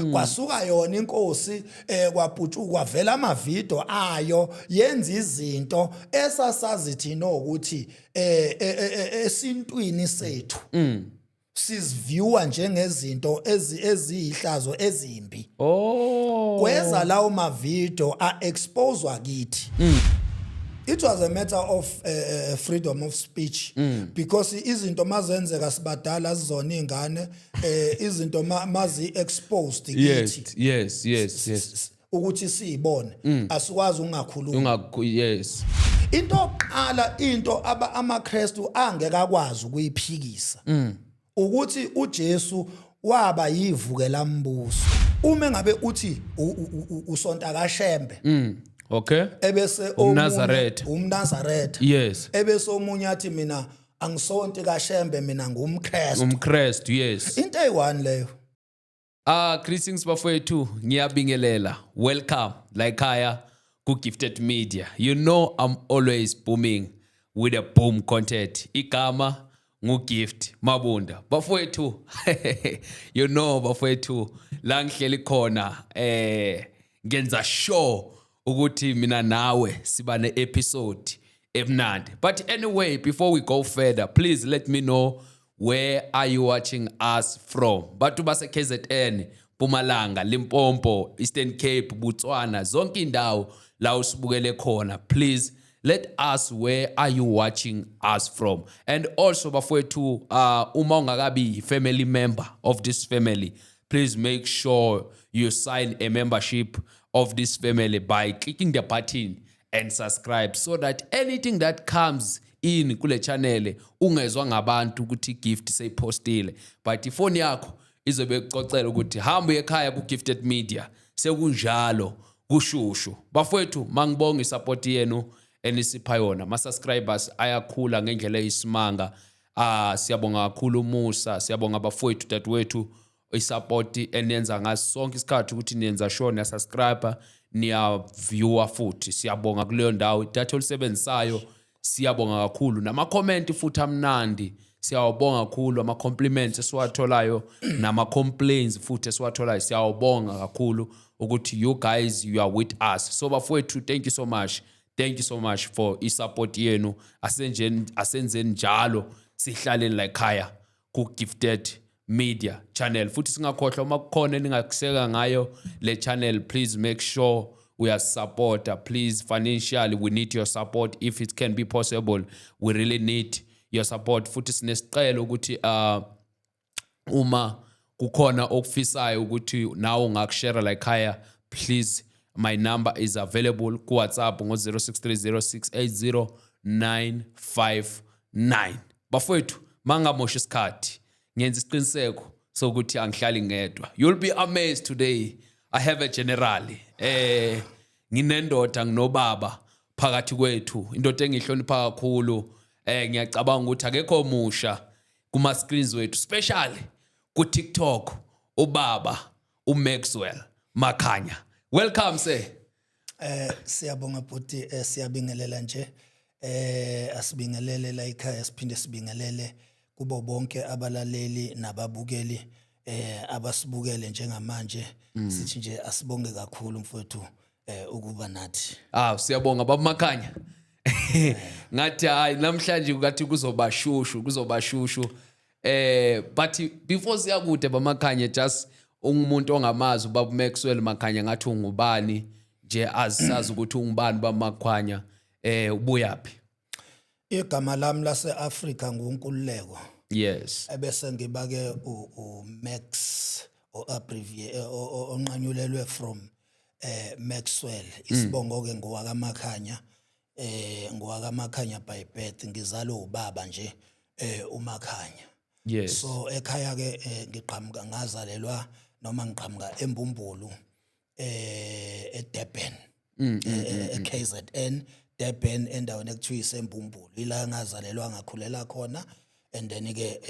Kwasuka yona inkosi, kwaputshuka, kwavela amavidiyo ayo yenza izinto esasazi thina ukuthi esintwini sethu siziviewa njengezinto eziyihlazo, ezimbi. Kweza lawo mavidiyo a-exposwa kithi. It was a matter of freedom of speech because izinto mazenzeka sibadala, sizona ingane, izinto mazi exposed kithi ukuthi siyibone, asikwazi ukungakhuluma. Ungakhu, yes. Into yokuqala, into aba amaKristu angeke akwazi ukuyiphikisa, ukuthi uJesu waba yivukela mbuso. Uma ngabe uthi usonta kaShembe, ebese UmNazaretha. UmNazaretha. Ebese omunye athi, "Mina angisonti kaShembe, mina ngumKristu." UmKristu, yes. Into eyi-one leyo. Ah, greetings bafowethu, ngiyabingelela. Welcome la ekhaya ku Gifted Media. You know I'm always booming with a boom content. Igama nguGift Mabunda. Bafowethu, you know bafowethu, la ngihleli khona ngenza sure ukuthi mina nawe siba ne episode emnandi. But anyway, before we go further, please let me know, where are you watching us from? Bantu base KZN, Mpumalanga, Limpopo, Eastern Cape, Botswana, zonke indawo la usibukele khona. Please let us, where are you watching us from? And also bafowethu, uma ungakabi family member of this family, please make sure you sign a membership of this family by clicking the button and subscribe, so that anything that comes in kule channel ungezwa ngabantu ukuthi Gift seyipostile, but ifoni yakho izobe ikucocela ukuthi hamba uye ekhaya ku Gifted Media, sekunjalo kushushu. Bafowethu, mangibonga isupport yenu enisipha yona. Ma subscribers ayakhula ngendlela eyisimanga. Ah, siyabonga kakhulu umusa, siyabonga bafowethu, dadewethu, isupport eniyenza ngaso sonke isikhathi, ukuthi niyenza sure niya subscribe, niya viewer futhi. Siyabonga kuleyo ndawo. Idatha olisebenzisayo, siyabonga kakhulu. Nama comment futhi amnandi, siyawabonga kakhulu. Ama compliments esiwatholayo nama complaints futhi esiwatholayo, siyawabonga kakhulu ukuthi you guys, you are with us. So bafowethu, thank you so much, thank you so much for isupport yenu. Asenjeni, asenzeni njalo, sihlaleni la ekhaya ku Gifted Media channel. Futhi singakhohlwa, uma kukhona eningakuseka ngayo le channel, please make sure uyasupporta, please. Financially, we need your support. If it can be possible, we really need your support. Futhi sinesicelo ukuthi uma kukhona okufisayo ukuthi nawe ungakushare la ekhaya, please, my number is available ku WhatsApp ngo 0630680959. Bafowethu, mangamoshi isikhathi, ngenza isiqiniseko sokuthi angihlali ngedwa. You'll be amazed today, I have a general, nginendoda, nginobaba phakathi kwethu, indoda engihlonipha kakhulu. Ngiyacabanga ukuthi akekho musha kuma screens wethu, especially ku TikTok, ubaba uMaxwell Makhanya. Welcome, sir. Siyabonga bhuti, siyabingelela nje. Asibingelele la ekhaya, siphinde sibingelele kubo bonke abalaleli nababukeli abasibukele njengamanje. Sithi nje asibonge kakhulu mfowethu ukuba nathi. Ah, siyabonga baba Makhanya. Ngathi hayi, namhlanje ngathi kuzoba shushu, kuzoba shushu. But before siyakude bamakhanya, just ungumuntu ongamazi ubaba Maxwell Makhanya, ngathi ungubani nje, azisazi ukuthi ungubani baba Makhanya, ubuyaphi? Igama lami lase-Afrika nguNkululeko. Ebese ngiba-ke u-Max o-abbreviate onqanyulelwe from Maxwell. Isibongo-ke ngowakaMakhanya, ngowakaMakhanya by birth, ngizalwe ubaba nje uMakhanya. So ekhaya ke ngiqhamuka, ngazalelwa noma ngiqhamuka eMbumbulu, eDurban, eKZN, Durban, endaweni ekuthiwa iseMbumbulu, ila ngazalelwa ngakhulela khona, and then ke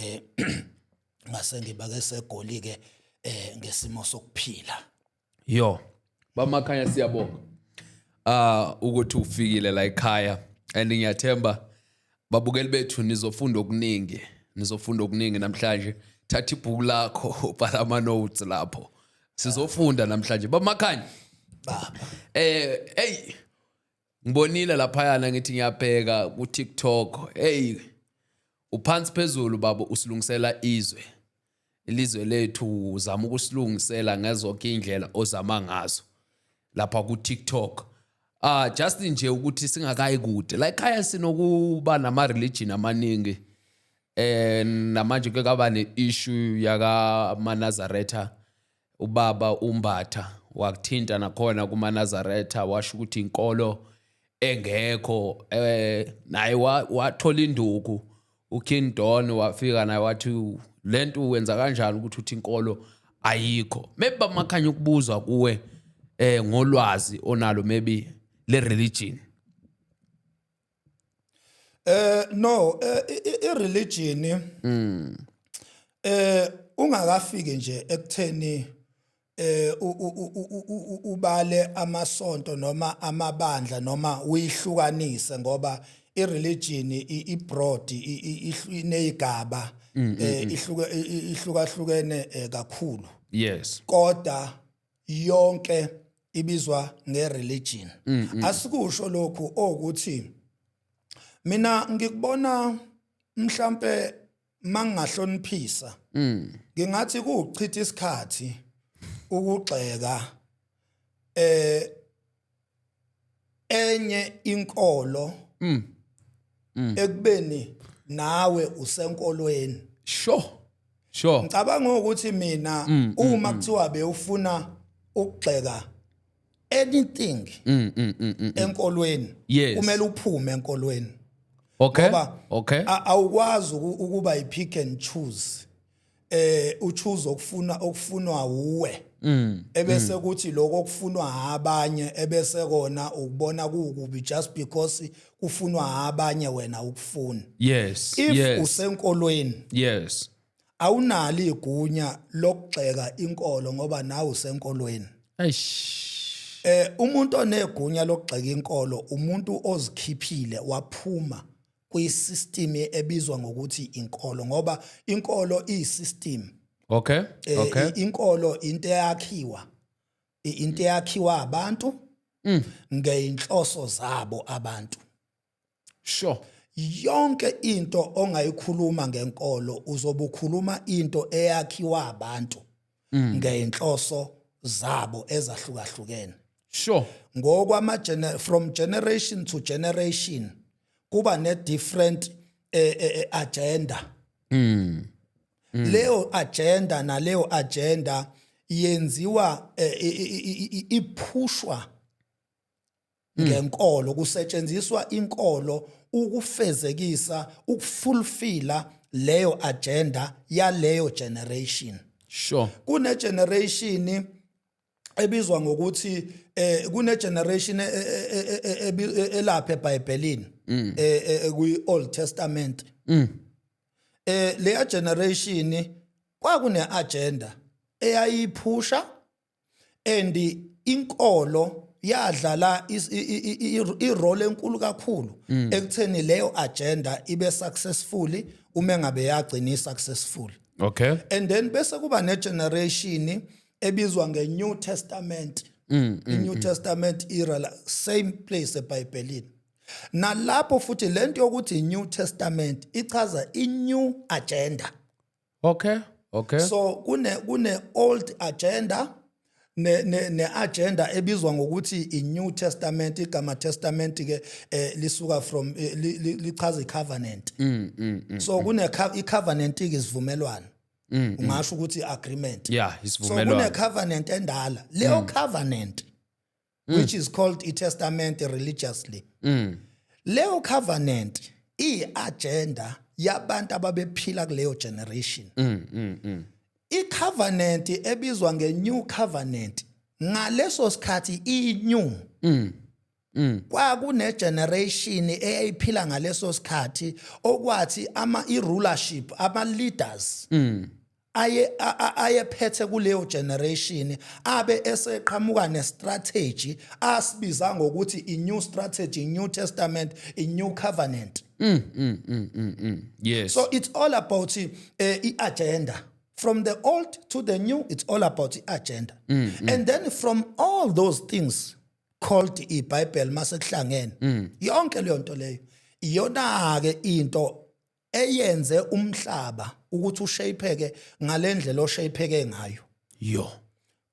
ngase ngiba ke seGoli ke ngesimo sokuphila. Yo, bamakhanya, siyabonga ukuthi ufikile la ekhaya, and ngiyathemba babukeli bethu nizofunda okuningi, nizofunda okuningi namhlanje. Thatha ibhuku lakho, ubhala ama notes lapho. Sizofunda namhlanje, Baba Makhanya. Baba. Hey, ngibonile laphayana, ngithi ngiyabheka ku TikTok. Hey, uphansi phezulu, baba, usilungisela izwe, ilizwe lethu, uzama ukusilungisela ngezonke indlela ozama ngazo lapha ku TikTok. Just nje ukuthi singakayi kude, la ekhaya sinokuba nama religion amaningi. Namanje ke kaba ne-issue yaka Manazaretha, ubaba uMbatha wakuthinta nakhona kumaNazaretha, washo ukuthi inkolo engekho. Naye wathola induku, uKing Don wafika naye wathi lento wenza kanjani ukuthi uthi inkolo ayikho. Maybe bamakhanya ukubuza kuwe ngolwazi onalo maybe le religion. No, i-religion ungakafiki nje ekutheni ubale amasonto noma amabandla noma uyihlukanise, ngoba i-religion i-broad, inezigaba, ihlukahlukene kakhulu. Kodwa yonke ibizwa nge-religion. Asikusho lokhu okuthi mina ngikubona mhlambe mangingahloniphisa, ngingathi kuchitha isikhathi ukugxeka enye inkolo ekubeni nawe usenkolweni. Ngicabanga ukuthi mina, uma kuthiwa bewufuna ukugxeka anything enkolweni, kumele uphume enkolweni, ngoba awukwazi ukuba i-pick and choose, uchoose okufuna okufunwa uwe, ebese kuthi lokho okufunwa abanye ebese kona ukubona kukubi just because kufunwa abanye, wena ukufuna. If usenkolweni, awunalo igunya lokugxeka inkolo ngoba nawe usenkolweni. Eish. Umuntu onegunya lokugxeka inkolo umuntu ozikhiphile waphuma kwi-system ebizwa ngokuthi inkolo, ngoba inkolo iyi-system. Inkolo into eyakhiwa, into eyakhiwa abantu ngeinhloso zabo abantu. Yonke into ongayikhuluma ngenkolo uzobe ukhuluma into eyakhiwa abantu ngeinhloso zabo ezahlukahlukene. Ngokwama from generation to generation kuba ne different agenda. Leyo agenda naleyo agenda yenziwa, iphushwa ngenkolo, kusetshenziswa inkolo ukufezekisa, ukufulfilla leyo agenda yaleyo generation. Kune generation ebizwa ngokuthi kune generation elapha eBhayibhelini, kwi Old Testament. Leya generation kwakune agenda eyayiphusha and inkolo yadlala i-role enkulu kakhulu ekutheni leyo agenda ibe successful, uma ngabe yagcina successful. And then bese kuba ne generation ebizwa nge-New Testament, i-New Testament era, same place eBhayibhelini. Nalapho futhi lento yokuthi i-New Testament ichaza i-new agenda. So kune old agenda ne agenda ebizwa ngokuthi i-New Testament. Igama Testament ke lisuka from lichaza i-covenant. So kune i-covenant ke isivumelwano, ungasho ukuthi agreement. So Isivumelwano. Kune covenant endala, leyo covenant which is called i-testament religiously. Leyo covenant iyi-agenda yabantu ababephila kuleyo generation. I-covenant ebizwa nge-new covenant ngaleso sikhathi i-new, kwakune generation eyayiphila ngaleso sikhathi okwathi ama i-rulership, ama leaders aye ayephethe kuleyo generation abe eseqhamuka nestrategy asibiza ngokuthi i-new strategy, i-new testament, i-new covenant. So it's all about i-agenda. From the old to the new, it's all about i-agenda. And then from all those things called iBhayibheli, masekuhlangene yonke leyo nto leyo, iyona ke into eyenze umhlaba ukuthi ushapeke ngalendlela oshapeke ngayo. Yo.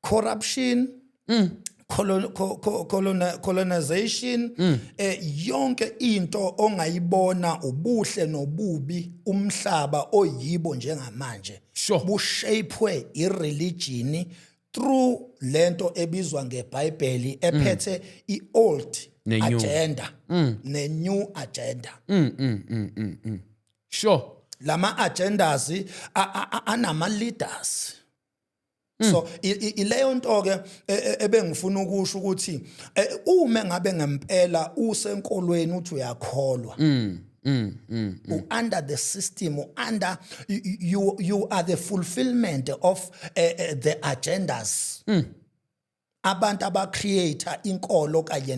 Corruption, colonization, yonke into ongayibona, ubuhle nobubi umhlaba oyibo njengamanje bushapwe ireligion through lento ebizwa ngeBhayibheli ephethe i-old Ne-new. agenda ne-new agenda. Lama agendas anama leaders. So ileyo nto ke ebengifuna ukusho ukuthi uma ngabe ngempela usenkolweni, uthi uyakholwa, u under the system, u under you are the fulfillment of the agendas, abantu abacreate inkolo kanye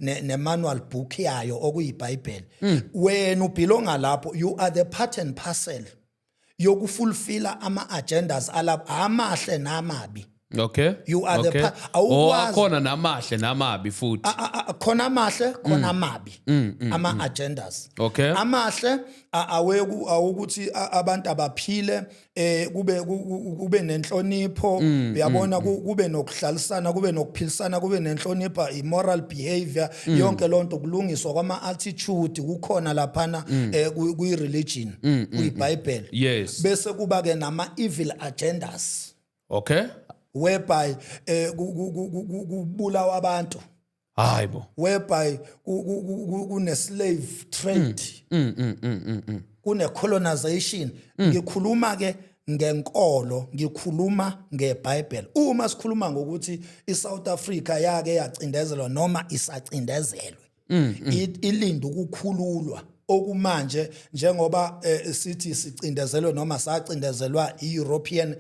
ne manual book yayo okuyiBhayibheli. Wena ubelonga lapho, you are the part and parcel yokufulfilla ama agendas alapho, amahle namabi. You are the Oh, awukwazi- akhona namahle namabi futhi. Khona amahle, khona amabi ama agendas. Amahle aweku awukuthi abantu abaphile, kube kube nenhlonipho, uyabona, kube nokuhlalisana, kube nokuphilisana, kube nenhlonipho, immoral behavior, yonke lonto, kulungiswa kwama attitude kukhona laphana kuyi religion, kuyiBhayibheli. Bese kuba ke nama evil agendas whereby kubulawa abantu, Hayibo. whereby kune slave trade, kune colonization. Ngikhuluma ke ngenkolo, ngikhuluma ngeBhayibheli. Uma sikhuluma ngokuthi iSouth Africa yake yacindezelwa noma isacindezelwe, ilinde ukukhululwa okumanje, njengoba sithi sicindezelwe noma sacindezelwa i-European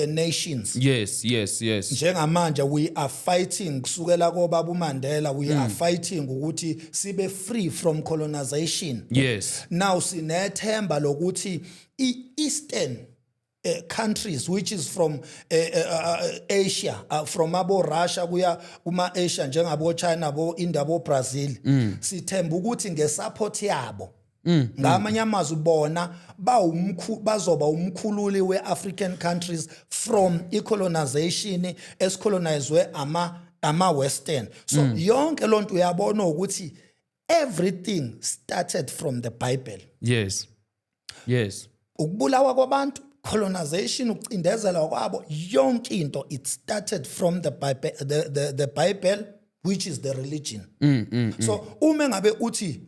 nations. Njengamanje we are fighting, kusukela kobaba uMandela, we are fighting ukuthi sibe free from colonization. Now sinethemba lokuthi i-eastern countries, which is from Asia, from abo Russia kuya kuma Asia, njengabo China, bo India, bo Brazil, sithemba ukuthi ngesupport yabo, ngamanye amazwi bona bawumkhu bazoba umkhululi weAfrican countries from icolonization esicolonizwe ama western. So yonke lonto uyabona ukuthi everything started from the Bible. Ukubulawa kwabantu, colonization, ukucindezelwa kwabo, yonke into, it started from the Bible, the Bible, which is the religion. So uma ngabe uthi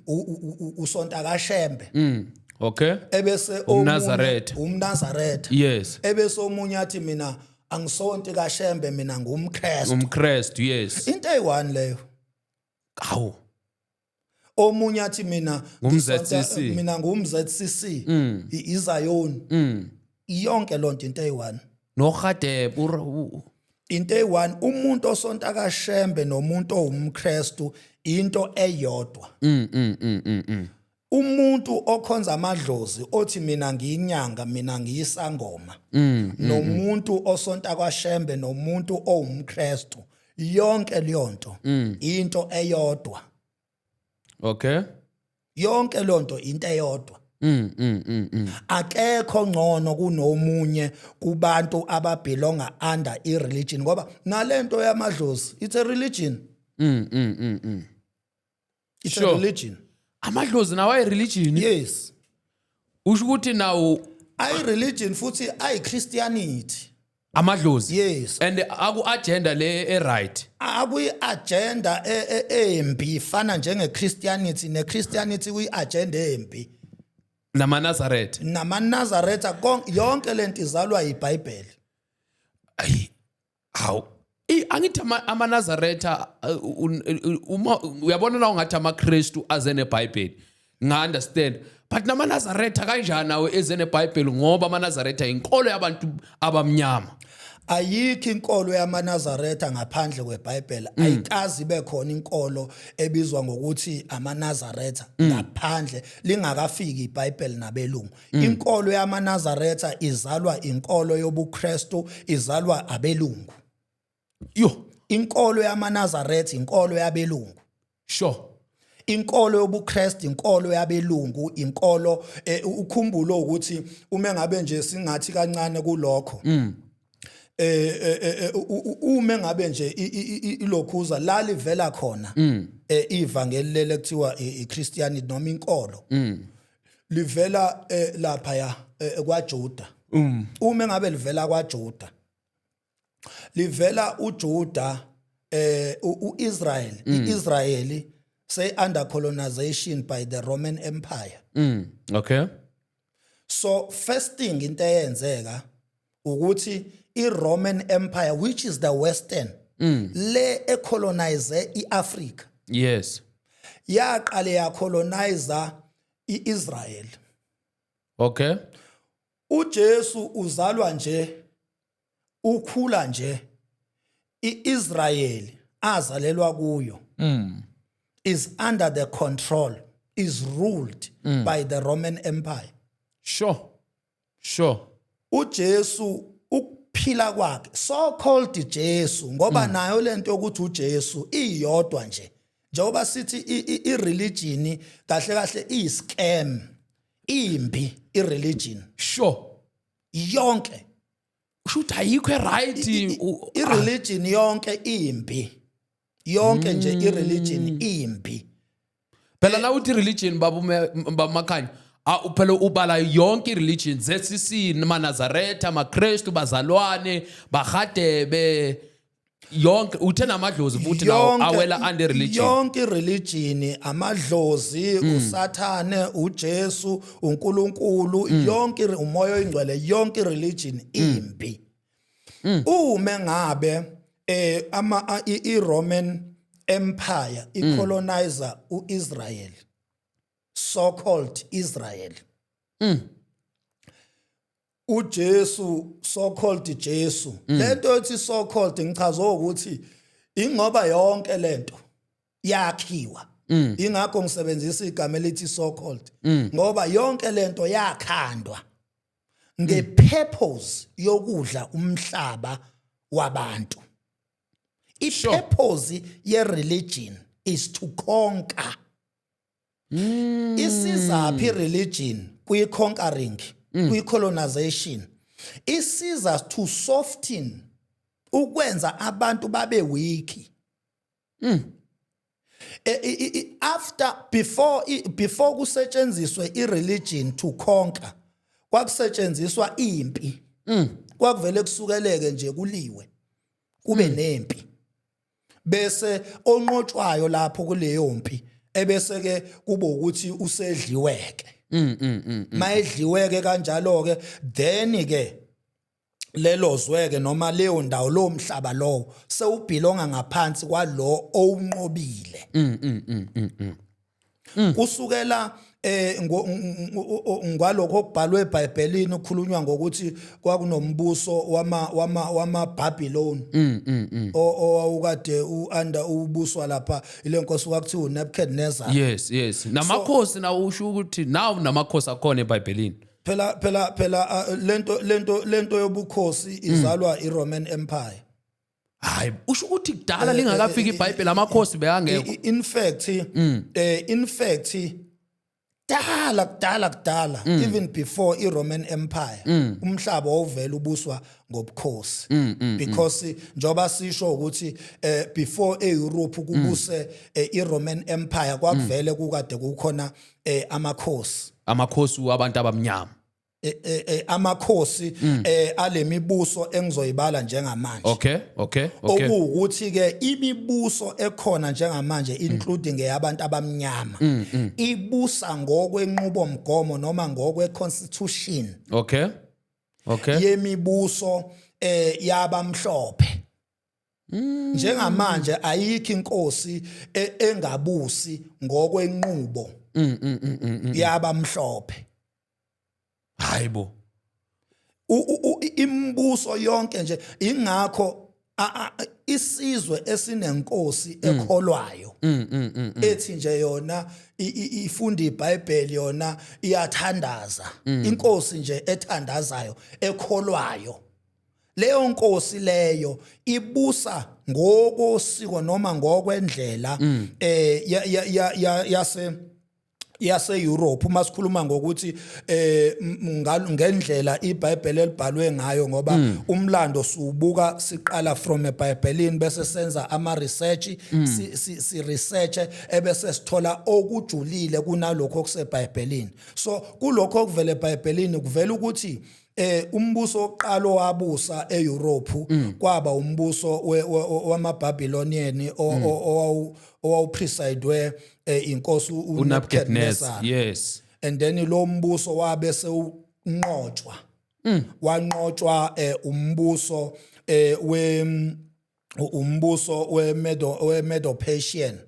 usonta kaShembe, ebese UmNazaretha. UmNazaretha. Ebese omunye athi, "Mina angisonti kaShembe, mina ngumKristu." UmKristu, yes. Into eyi-one leyo. Awu. Omunye athi, "Mina Ngum-ZCC. mina ngum-ZCC, iZion." Yonke lonto into eyi-one. NoRhadebe Into eyi-one. Umuntu osonta kaShembe nomuntu owumKristu, into eyodwa. Umuntu okhonza amadlozi, othi, "Mina ngiyinyanga, mina ngiyisangoma," nomuntu osonta kwaShembe nomuntu owumKristu, yonke leyo nto into eyodwa. Yonke leyo nto into eyodwa. Akekho ngcono kunomunye kubantu ababelonga under i-religion, ngoba nalento yamadlozi, it's a religion. It's a religion. Amadlozi nawo ayi-religion? Yes. Usho ukuthi nawo? Ayi-religion futhi ayi-Christianity. Amadlozi? Yes. And aku-agenda le e-right? Akuyi-agenda embi, ifana njenge-Christianity, ne-Christianity kuyi-agenda embi. NamaNazaretha? NamaNazaretha, yonke lento izalwa yiBhayibheli. Ayi, hawu. Angithi amaNazaretha, uma uyabona la ungathi amaKristu aze neBhayibheli, nga-understand, but namaNazaretha kanjani nawo eze neBhayibheli, ngoba amaNazaretha inkolo yabantu abamnyama? Ayikho inkolo yamaNazaretha ngaphandle kweBhayibheli. Ayikazi ibe khona inkolo ebizwa ngokuthi amaNazaretha ngaphandle lingakafiki iBhayibheli nabelungu. Inkolo yamaNazaretha izalwa inkolo yobuKristu, izalwa abelungu. Yo. Inkolo yamaNazaretha inkolo yabelungu. Inkolo yobuKristu inkolo yabelungu, inkolo ukhumbule ukuthi uma ngabe nje singathi kancane kulokho, uma ngabe nje ilokhuza la livela khona ivangeli lele kuthiwa iChristianity noma inkolo, livela lapha ya kwaJuda. Uma ngabe livela kwaJuda, livela uJuda, uIsrael, iIsraeli say under colonization by the Roman Empire. So first thing into eyenzeka ukuthi iRoman Empire, which is the western le ecolonize iAfrica, yaqale yacolonize iIsrael. uJesu uzalwa nje, ukhula nje, iIsrael azalelwa kuyo is under the control, is ruled by the Roman Empire. uJesu ukuphila kwakhe, so called Jesu, ngoba nayo lento yokuthi uJesu iyodwa nje, njengoba sithi i-religion kahle kahle iyi-scam, imbi i-religion yonke. Usho ukuthi ayikho right. I-religion yonke imbi, yonke nje i-religion imbi. Phela na uthi religion, babuMakhanya, phela ubala yonke i-religion, ZCC, maNazaretha, maKristu, bazalwane, bahadebe, yonke, uthe namadlozi futhi nawo awela under religion. Yonke ireligion, amadlozi, uSathane, uJesu, uNkulunkulu, yonke umoya oyingcwele, yonke ireligion imbi. Uma ngabe ama iRoman Empire icolonizer uIsrael, so called Israel, uJesu, so called Jesu, lento ethi so called ngichaza ukuthi ingoba yonke lento yakhiwa, ingakho ngisebenzisa igama elithi so called, ngoba yonke lento yakhandwa ngepurpose yokudla umhlaba wabantu. Ipurpose ye-religion is to conquer. Isizaphi religion kwi-conquering, kwi-colonization? Isiza to soften, ukwenza abantu babe weak. After before kusetshenziswe i-religion to conquer, kwakusetshenziswa impi. Kwakuvele kusukeleke nje kuliwe, kube nempi, bese onqotshwayo lapho kuleyo mpi ebese ke kube ukuthi usedliweke. Mayedliweke kanjalo ke, then ke lelo zweke noma leyo ndawo, lo mhlaba lowo sewubelonga ngaphansi kwalo owunqobile. Kusukela ngwalokho okubhalwe eBhayibhelini, ukukhulunywa ngokuthi kwakunombuso wama Babylon owawukade uanda ubuswa lapha ile nkosi kwakuthiwa uNebuchadnezzar. Yes, namakhosi nawo, usho ukuthi nawo namakhosi akhona eBhayibhelini. Phela lento yobukhosi izalwa iRoman Empire. Hayi, usho ukuthi kudala lingakafiki iBhayibheli amakhosi bekangekho? In fact kudala kudala kudala, even before iRoman Empire, umhlaba wawuvela ubuswa ngobukhosi, because njoba sisho ukuthi before eEurope kubuse iRoman Empire, kwakuvele kukade kukhona amakhosi. Amakhosi wabantu abamnyama? Amakhosi alemibuso engizoyibala njengamanje. Okuwukuthi ke imibuso ekhona njengamanje, including eyabantu abamnyama, ibusa ngokwenqubomgomo noma ngokwe constitution yemibuso yabamhlophe. Njengamanje ayikho inkosi engabusi ngokwenqubo yabamhlophe. Hayibo. Imibuso yonke nje, ingakho isizwe esinenkosi ekholwayo, ethi nje yona ifunda iBhayibheli, yona iyathandaza, inkosi nje ethandazayo, ekholwayo, leyo nkosi leyo ibusa ngokosiko noma ngokwendlela yase Europe. Uma sikhuluma ngokuthi ngendlela iBhayibheli elibhalwe ngayo, ngoba umlando siubuka siqala from eBhayibhelini, bese senza ama research, si research, ebese sithola okujulile kunalokho okuseBhayibhelini. So kulokho okuvela eBhayibhelini kuvela ukuthi umbuso wokuqala owabusa eEurope kwaba umbuso wamaBabylonian owawupresidwe inkosi uNebuchadnezzar. uNebuchadnezzar. And then lo mbuso wabe sewunqotshwa, wanqotshwa umbuso we Medo-Persian.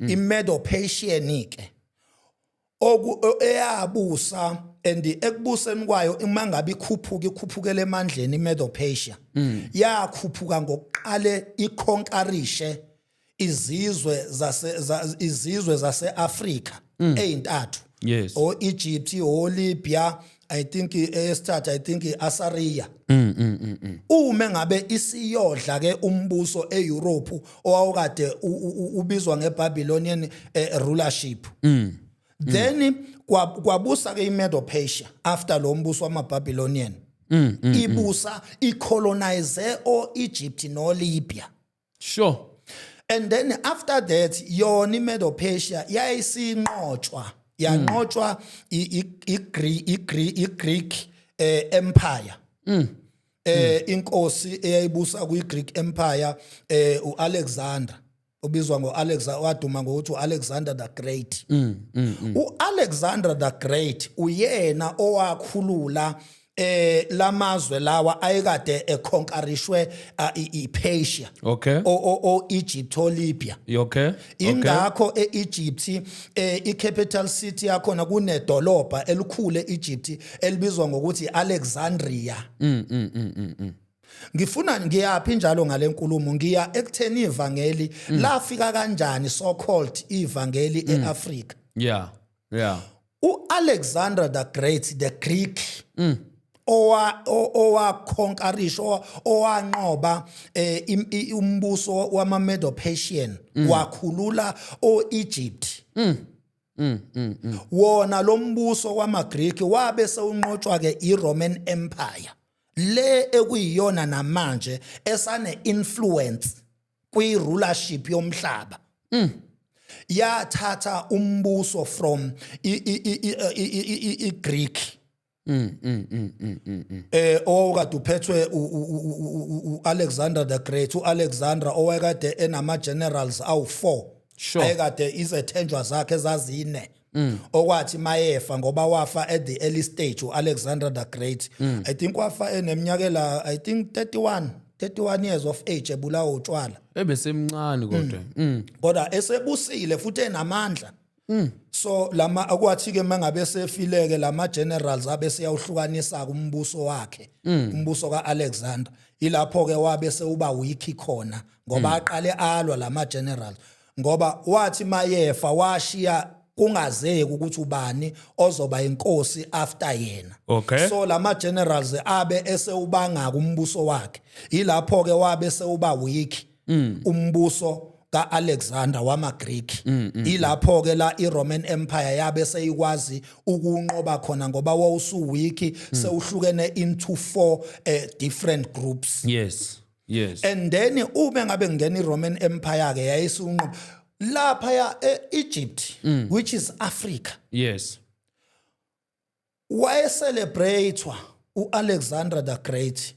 I-Medo-Persian ke oku eyabusa, and ekubuseni kwayo, uma ngabe ikhuphuka, ikhuphukele emandleni, iMedo-Persia yakhuphuka ngokuqale iconquerishe izizwe zase-Afrika ezintathu, o Egypt, o Libya, I think eyesithathu, I think iAssyria. Uma ngabe isiyodla ke umbuso eEurope owawukade ubizwa ngeBabylonian rulership, then kwabusa ke iMedo-Persia after lo mbuso wamaBabylonian, ibusa icolonize o-Egypt noLibya. And then after that yona iMedo-Persia yayisinqotshwa, yanqotshwa i-Greek Empire. Inkosi eyayibusa kwi-Greek Empire, uAlexander, obizwa ngoAlexander, waduma ngokuthi uAlexander the Great. UAlexander the Great uyena owakhulula lamazwe lawa ayekade econquerishwe iPersia, o Egypt, o Libya. Ingakho eEgypt, icapital city yakhona, kunedolobha elikhulu eEgypt elibizwa ngokuthi Alexandria. Ngifuna ngiyaphi njalo ngale nkulumo? Ngiya ekutheni ivangeli lafika kanjani, so called ivangeli, eAfrica. uAlexander the Great, the Greek, owaconquerisha, owanqoba umbuso wama Medo-Persian, wakhulula oEgypt. Wona lo mbuso wamaGreek wabe sewunqotshwa ke iRoman Empire, le ekuyiyona namanje esane influence kwi rulership yomhlaba. Yathatha umbuso from i Greek owakade uphethwe uAlexander the Great, uAlexander owayekade enama generals awu4, ayekade izethenjwa zakhe ezazine, okwathi mayefa, ngoba wafa at the early stage uAlexander the Great, I think wafa eneminyaka la, I think 31 years of age, ebulawa utshwala. Ebesemncane kodwa. Kodwa esebusile futhi enamandla. So lama akwathi ke mangabe sefileke, lama generals abe seyawuhlukanisa kumbuso wakhe, umbuso kaAlexander. Ilapho ke wabe sewuba weak khona, ngoba aqale alwa lama generals, ngoba wathi mayefa washiya kungazeki ukuthi ubani ozoba inkosi after yena. So lama generals abe esewubanga kumbuso wakhe. Ilapho ke wabe sewuba weak umbuso kaAlexander wamaGreek. Ilapho ke la iRoman Empire yabe seyikwazi ukunqoba khona, ngoba wawusu weak, sewuhlukene into four different groups. And then ube ngabe ngena iRoman Empire ke, yayisunqoba lapha ya eEgypt, which is Africa. Wayecelebratewa uAlexander the Great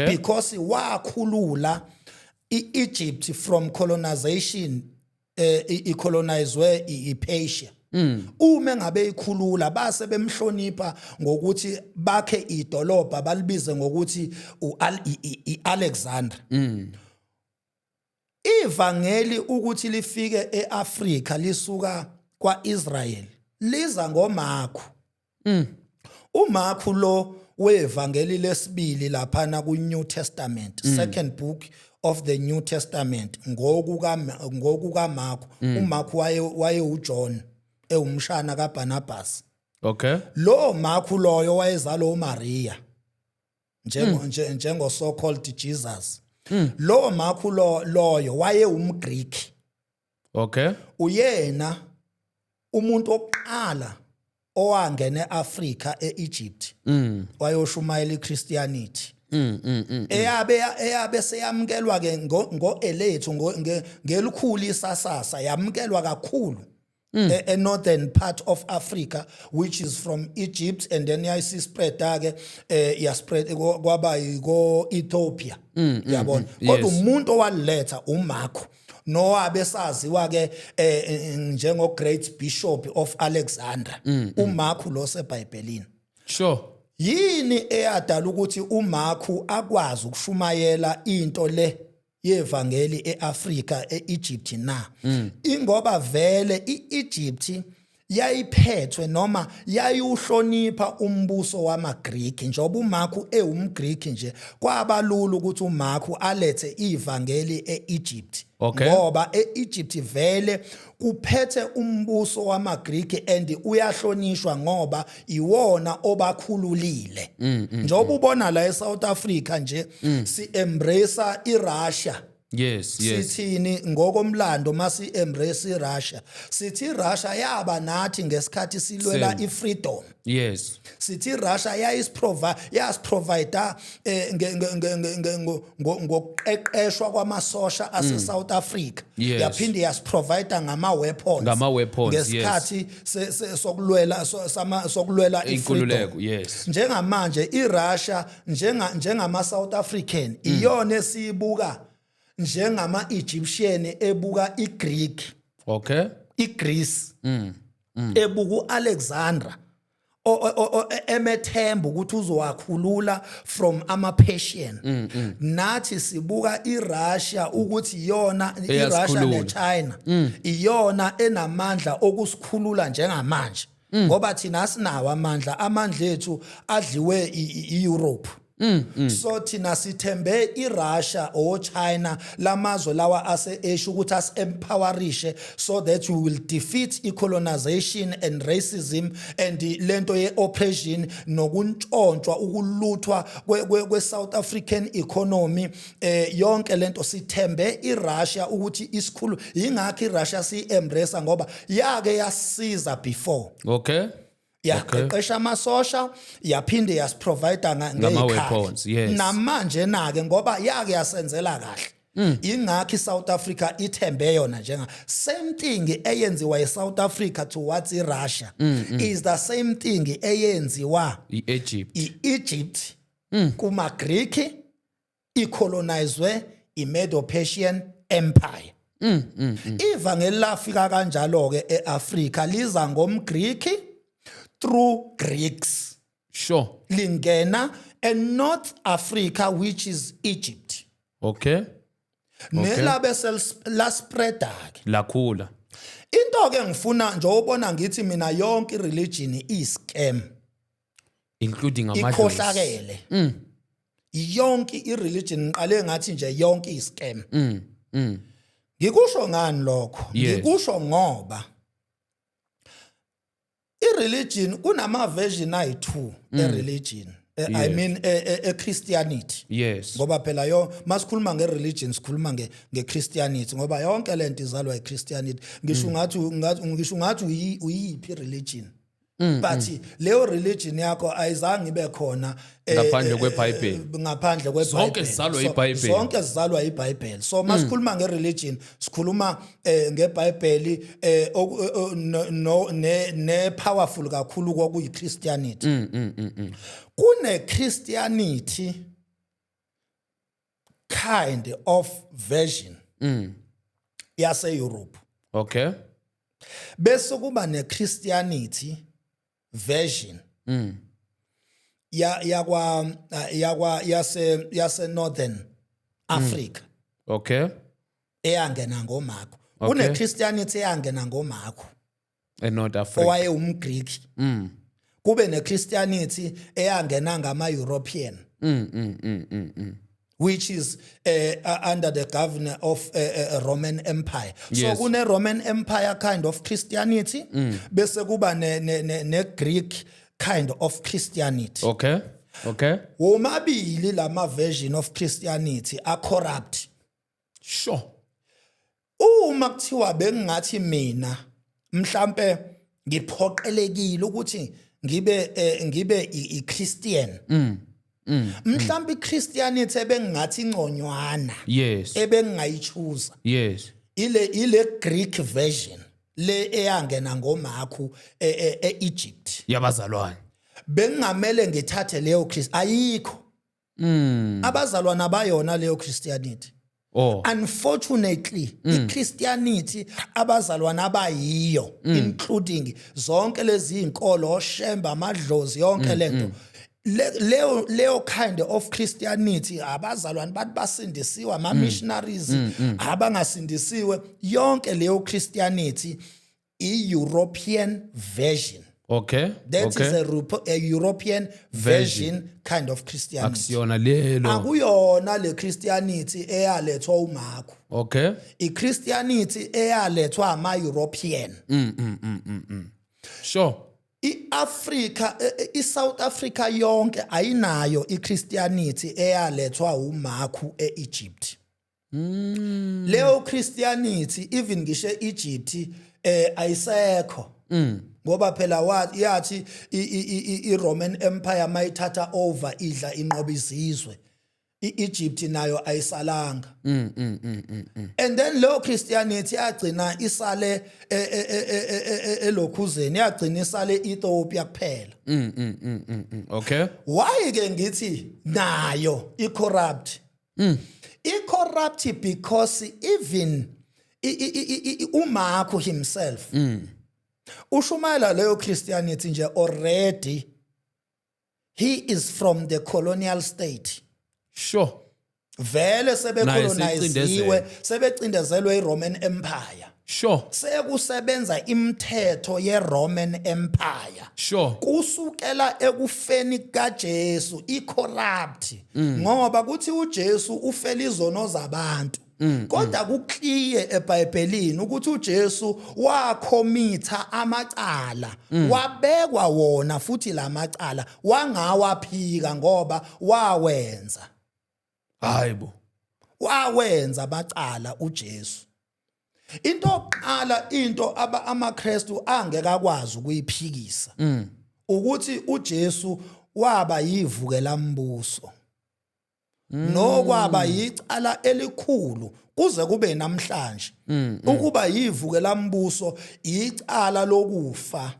because wakhulula iEgypt from colonization, icolonizwe iPersia. Uma ngabe ikhulula, base bemhlonipha ngokuthi bakhe idolobha balibize ngokuthi iAlexander. Ivangeli ukuthi lifike eAfrika lisuka kwaIsrael, liza ngoMarku. uMarku lo wevangeli lesibili laphana ku New Testament, second book of the New Testament, ngokuka Mark. uMark waye uJohn, ewumshana kaBarnabas. Lo Mark loyo wayezalwa uMaria njengo so called Jesus. Lo Mark lo loyo waye umGreek. Uyena umuntu oqala owangena eAfrica, eEgypt, wayoshumayela iChristianity eyabe seyamkelwa ke ngo elethu ngelikhulu isasasa, yamkelwa kakhulu e northern part of Africa, which is from Egypt, and then yayisi-spread ke, ya spread kwaba yiko Ethiopia, yabona. Kodwa umuntu owaletha uMarko, nowabe saziwa ke njengo Great Bishop of Alexandria, uMarko lo seBhayibhelini. Yini eyadala ukuthi uMarku akwazi ukushumayela into le yevangeli eAfrika, eEgypt na? Ingoba vele iEgypt yayiphethwe noma yayiuhlonipha umbuso wamaGreek. Njengoba uMarku ewumGreek nje, kwabalula ukuthi uMarku alethe ivangeli eEgypt, ngoba eEgypt vele kuphethe umbuso wamaGreek and uyahlonishwa ngoba iwona obakhululile. Njengoba ubona la eSouth Africa nje, si embrace iRussia. Sithini ngokomlando masi embrace iRussia? Sithi iRussia yaba nathi ngesikhathi silwela Same. ifreedom. Sithi iRussia yasiprovide ngokuqeqeshwa kwamasosha ase South Africa. Yaphinde yasiprovide ngama weapons. Ngama-weapons, yes. Ngesikhathi sokulwela ifreedom. Inkululeko, yes. Njengamanje iRussia njengama South African iyona esibuka njengama Egyptian ebuka iGreek, iGreece ebuka uAlexandra emethemba ukuthi uzowakhulula from ama Persian. Nathi sibuka iRussia ukuthi iyona, iRussia Eyasikhulula. neChina, iyona enamandla okusikhulula njengamanje, ngoba thina asinawo amandla, amandla ethu adliwe iEurope. So thina sithembe iRussia or China, lamazwe lawa ase-Asia, ukuthi asi-empowerishe so that we will defeat i-colonization and racism and lento ye-oppression nokuntshontshwa, ukuluthwa kwe-South African economy. Yonke lento sithembe iRussia ukuthi isikhulu. Ingakho iRussia siyi-embrace, ngoba yake yasiza before. Yaqeqesha amasosha, yaphinde yasiprovide Ngama-weapons, yes. Namanje nake ngoba yake yasenzela kahle, ingakho iSouth Africa ithembe yona. Njenga same thing eyenziwa eSouth Africa towards iRussia is the same thing eyenziwa I-Egypt. iEgypt kuma Greek icolonizwe iMedo-Persian Empire. Ivangeli lafika kanjalo ke eAfrica, liza ngomGreek through Greeks. Lingena eNorth Africa, which is Egypt. Nelabe la spreada ke. Lakhula. Into ke ngifuna nje ubona, ngithi mina yonke ireligion i-scam. Including amadlozi. Ikhohlakele yonke ireligion. Ngiqale ngathi nje yonke i-scam. Ngikusho ngani lokho? Yes. Ngikusho ngoba ireligion kunama version ayi2 ereligion. I mean e-Christianity. Ngoba phela yo masikhuluma nge-religion sikhuluma nge-Christianity, ngoba yonke lento izalwa i-Christianity. Ngisho ungathi uyiphi religion, but leyo religion yakho ayizange ibe khona Ngaphandle kweBhayibheli. Ngaphandle kweBhayibheli. Zonke zizalwa So, iBhayibheli. Zonke zizalwa iBhayibheli. So masikhuluma nge-religion sikhuluma ngeBhayibheli, no ne powerful kakhulu kwakuyi Christianity. Kune Christianity kind of version yase Europe, bese kuba ne Christianity version ya yakwa yakwa yase Northern Africa eyangena ngoMarko. Kune Christianity eyangena ngoMarko eNorth Africa. Owaye umGreek. Kube neChristianity eyangena ngama European, which is under the governor of Roman Empire. So kune Roman Empire kind of Christianity, bese kuba ne Greek kind of Christianity. Womabili lama version of Christianity are corrupt. Uma kuthiwa bengingathi mina mhlambe ngiphoqelekile ukuthi ngibe i-Christian, mhlambe iChristianity ebengingathi ingconywana ebengingayichuza ile Greek version le eyangena ngoMarku eEgypt. Yabazalwane. Bengingamele ngithathe leyo Christ ayikho. Abazalwana bayona leyo Christianity. Unfortunately, iChristianity abazalwana abayiyo, including zonke lezi inkolo, oshemba, amadlozi, yonke lento leyo kind of Christianity, abazalwane bathi basindisiwe, ama missionaries abangasindisiwe, yonke leyo Christianity i-European version. That is a European version kind of Christianity. Akusiyona lelo. Akuyona le Christianity eyalethwa uMarko. iChristianity eyalethwa ama-European. iAfrica, iSouth Africa yonke ayinayo iChristianity eyalethwa uMarku eEgypt. Leyo Christianity, even ngisho eEgypt, ayisekho. Ngoba phela yathi iRoman Empire mayithatha over, idla, inqoba izizwe. iEgypt nayo ayisalanga. And then lo Christianity yagcina isale elokhuzeni, yagcina isale Ethiopia kuphela. Why ke ngithi nayo icorrupt? Icorrupt because even uMarko himself ushumayela leyo Christianity nje, already he is from the colonial state. Vele Naye sebecoloniziwe, sebecindezelwe iRoman Empire. Sekusebenza imithetho yeRoman Empire. Kusukela ekufeni kaJesu icorrupt, ngoba kuthi uJesu ufela izono zabantu, kodwa kuclear eBhayibhelini ukuthi uJesu wacommitha amacala, wabekwa wona futhi lamacala, wangawaphika ngoba wawenza. Hayibo. Wawenza amacala uJesu. Into yokuqala, into aba amaKristu angeke akwazi ukuyiphikisa, ukuthi uJesu waba yivukela mbuso, nokwaba yicala elikhulu kuze kube namhlanje. Ukuba yivukela mbuso icala lokufa,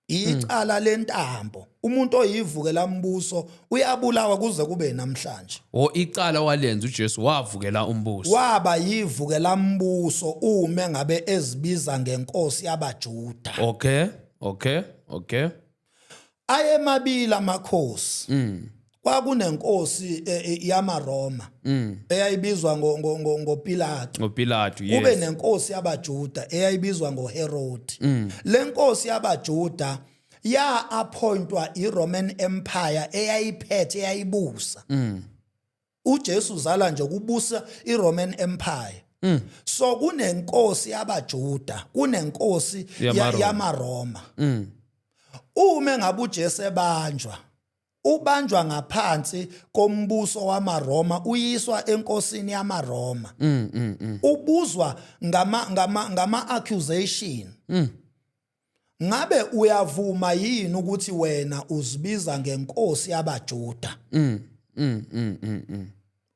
icala lentambo. Umuntu oyivukela mbuso uyabulawa kuze kube namhlanje. O, icala walenza uJesu, wavukela umbuso. Waba yivukela mbuso uma ngabe ezibiza ngenkosi yabaJuda. Ayemabili amakhosi. Kwakunenkosi yamaRoma eyayibizwa ngoPilato. NgoPilato. Kube nenkosi yabaJuda eyayibizwa ngoHerod. Lenkosi yabaJuda ya appointwa iRoman Empire eyayiphethe, eyayibusa. uJesu zala nje kubusa iRoman Empire. So kunenkosi yabaJuda, kunenkosi YamaRoma. yamaRoma. Uma ngabe uJesu ebanjwa, ubanjwa ngaphansi kombuso wamaRoma, uyiswa enkosini yamaRoma, ubuzwa ngama accusation. Ngabe uyavuma yini ukuthi wena uzibiza ngenkosi yabaJuda?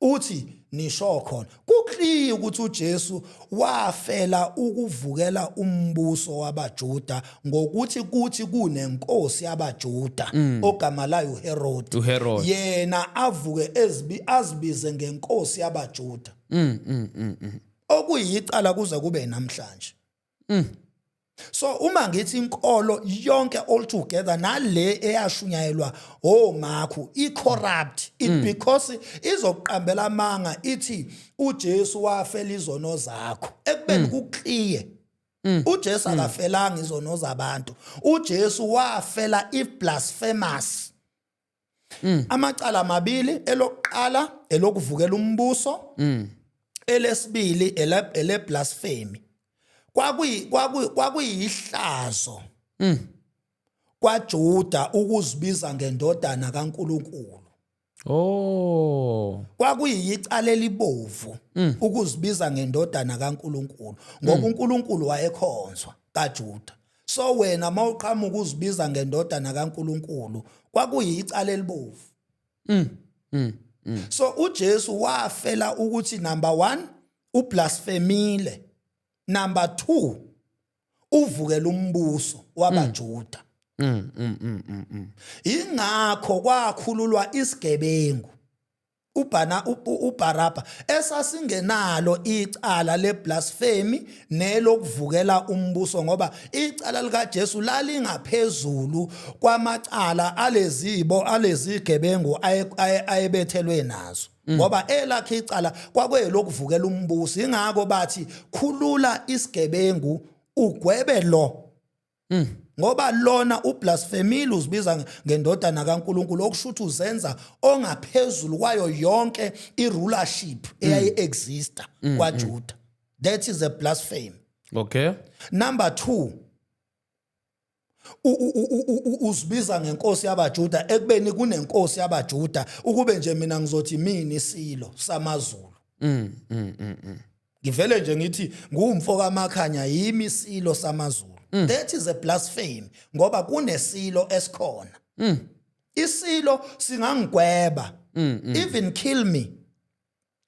Uthi nisho khona kuclear ukuthi uJesu wafela ukuvukela umbuso wabaJuda, ngokuthi kuthi kunenkosi yabaJuda ogama layo uHerod. uHerod. Yena avuke ezibi azibize ngenkosi yabaJuda, okuyicala kuze kube namhlanje. So uma ngithi inkolo yonke altogether, nale eyashunyayelwa oMarku, icorrupt it because izoqambela amanga, ithi uJesu wafela izono zakho, ekubeni kuclear. uJesu akafelanga izono zabantu. uJesu wafela i-blasphemous. Amacala amabili: elokuqala elokuvukela umbuso, elesibili ele blasphemy. Kwakuyihlazo kwaJuda ukuzibiza ngendodana kaNkuluNkulu. Kwakuyicala elibovu ukuzibiza ngendodana kaNkuluNkulu, ngoba uNkulunkulu wayekhonzwa kaJuda. So wena mawuqhamuka uzibiza ngendodana kaNkuluNkulu, kwakuyicala elibovu. So uJesu wafela ukuthi, number 1, ublasphemile, number 2, uvukela umbuso wabaJuda. Ingakho kwakhululwa isigebengu ubhana uBarabha esasingenalo icala leblasphemy nelokuvukela umbuso, ngoba icala likaJesu lalingaphezulu kwamacala alezibo alezigebengu ayebethelwe nazo, ngoba elakhe icala kwakuyelokuvukela umbuso. Ingakho bathi, "Khulula isigebengu, ugwebe lo, ngoba lona ublasphemile, uzibiza ngendodana kaNkuluNkulu," okusho ukuthi uzenza ongaphezulu kwayo yonke irulership eyayi-exista kwaJuda. That is a blasphemy. Number 2, uzibiza ngenkosi yabaJuda ekubeni kunenkosi yabaJuda. Ukube nje mina ngizothi mina isilo samaZulu, ngivele nje ngithi ngumfo kaMakhanya, yimi isilo samaZulu, that is a blasphemy, ngoba kunesilo esikhona. Isilo singangigweba, even kill me.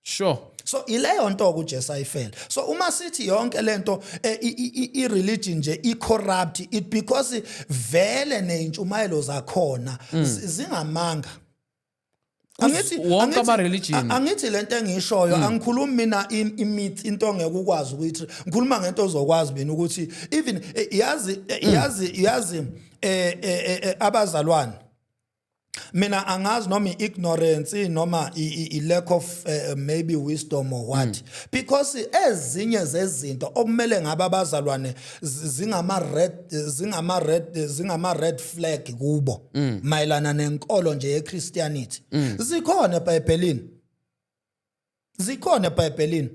So ileyo nto uJesu ayifela. So uma sithi yonke lento i-religion nje i-corrupt, it because vele neyintshumayelo zakhona zingamanga. Angithi Wonke ama-religion. Angithi lento engishoyo, angikhulumi mina imithi, into ongeke ukwazi ukuyithi. Ngikhuluma ngento ozokwazi mina ukuthi even yazi, abazalwane, mina angazi noma i-ignorance noma i-lack of maybe wisdom or what, because ezinye zezinto okumele ngabe abazalwane zingama red flag kubo mayelana nenkolo nje yeChristianity zikhona eBhayibhelini, zikhona eBhayibhelini.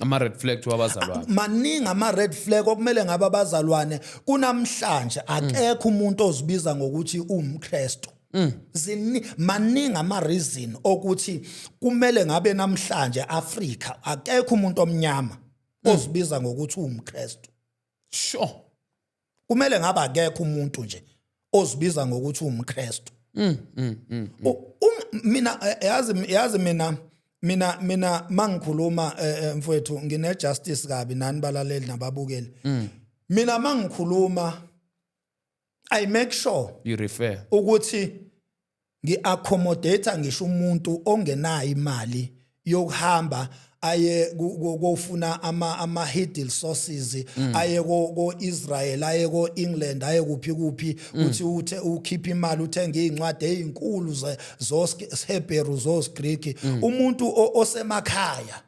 Ama-red flag to abazalwane. Maningi ama-red flag okumele ngabe abazalwane kunamhlanje akekho umuntu ozibiza ngokuthi uwumKristu. Maningi ama-reason okuthi kumele ngabe namhlanje Afrika akekho umuntu omnyama ozibiza ngokuthi uwumKristu. Kumele ngabe akekho umuntu nje ozibiza ngokuthi uwumKristu. Mina yazi mina mangikhuluma, mfowethu, ngine justice kabi nani balaleli nababukeli. Mina mangikhuluma, I make sure You refer. ukuthi ngi-accommodate ngisho umuntu ongenayo imali yokuhamba aye kofuna ama hidden sources, aye ko Israel, aye ko England, aye kuphi kuphi, uthi uthe ukhipha imali uthenga izincwadi ezinkulu zo Hebrew, zo Greek. Umuntu osemakhaya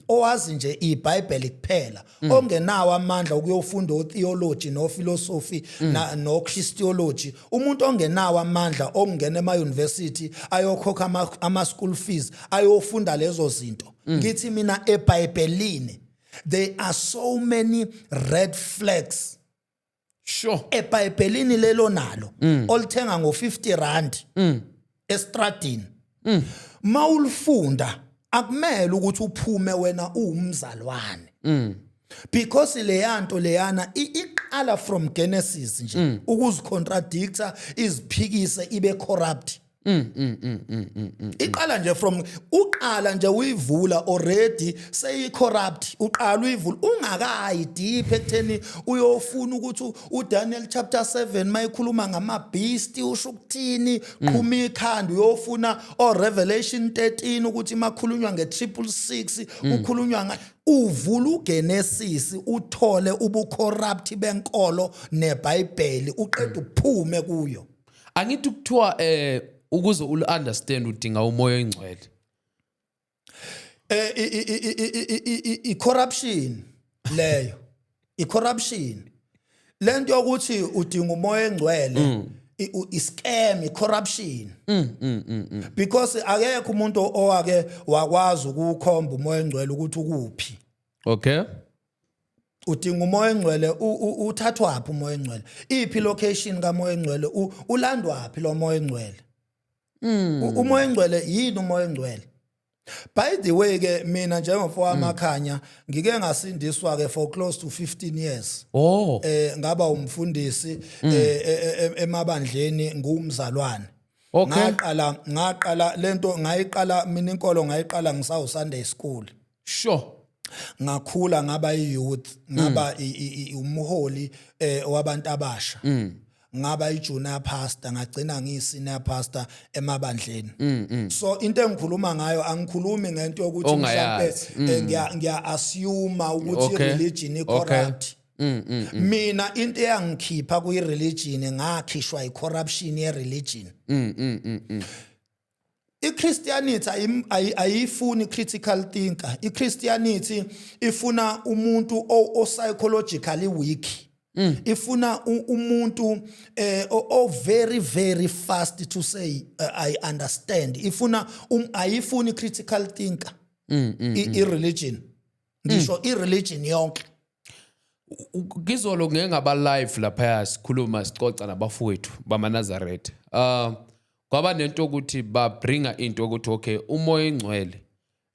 owazi nje iBhayibheli kuphela, ongenawo amandla ukuyofunda otheology no philosophy na no Christology, umuntu ongenawo amandla okungena ema university ayokhokha ama school fees, ayofunda lezo zinto, ngithi mina eBhayibhelini there are so many red flags. EBhayibhelini lelo nalo olithenga ngo50 rand estradini, mawulifunda akumele ukuthi uphume wena uwumzalwane, because leyanto leyana iqala from Genesis nje ukuzicontradicta, iziphikise, ibe corrupt. Iqala nje from uqala nje uyivula, already seyi corrupt. Uqala uyivula ungakayi deep ekutheni uyofuna ukuthi uDaniel chapter 7 mayikhuluma ngama beast usho ukuthini, qhuma ikhanda uyofuna o Revelation 13 ukuthi makhulunywa nge 666 ukhulunywa nga. Uvula uGenesis uthole ubucorrupt benkolo neBhayibheli, uqeda uphume kuyo. Angithi kuthiwa ukuze ul understand udinga umoya oyingcwele? I corruption leyo. I-corruption lento yokuthi udinga umoya engcwele, i-scam, i-corruption, because akekho umuntu owake wakwazi ukukhomba umoya engcwele ukuthi ukuphi. Udinga umoya engcwele, uthathwaphi umoya engcwele? Iphi location kamoya engcwele? Ulandwaphi lo moya engcwele? Umoya engcwele yini umoya engcwele? By the way ke, mina njengomfo wamakhanya ngike ngasindiswa ke for close to 15 years. Ngaba umfundisi emabandleni, ngumzalwane. Ngaqala lento, ngayiqala mina inkolo, ngayiqala ngisawu Sunday school. Ngakhula ngaba i-youth, ngaba umholi wabantu abasha, ngaba i-junior pastor, ngagcina ngiyi-senior pastor emabandleni. So into engikhuluma ngayo, angikhulumi ngento yokuthi mhlambe Ongayazi. Ngiya assume ukuthi religion i-corrupt. Mina into eyangikhipha kwi-religion, ngakhishwa i-corruption ye-religion. I-Christianity ayifuni critical thinker. I-Christianity ifuna umuntu o psychologically weak. Ifuna umuntu o very very fast to say, "I understand." Ifuna ayifuni critical thinker. I-religion. Ngisho i-religion yonke. Ngizolo ngeke ngaba live lapha, sikhuluma, sixoxa nabafowethu bamaNazaretha. Kwaba nento ukuthi ba bringa into ukuthi, okay, umoya engcwele.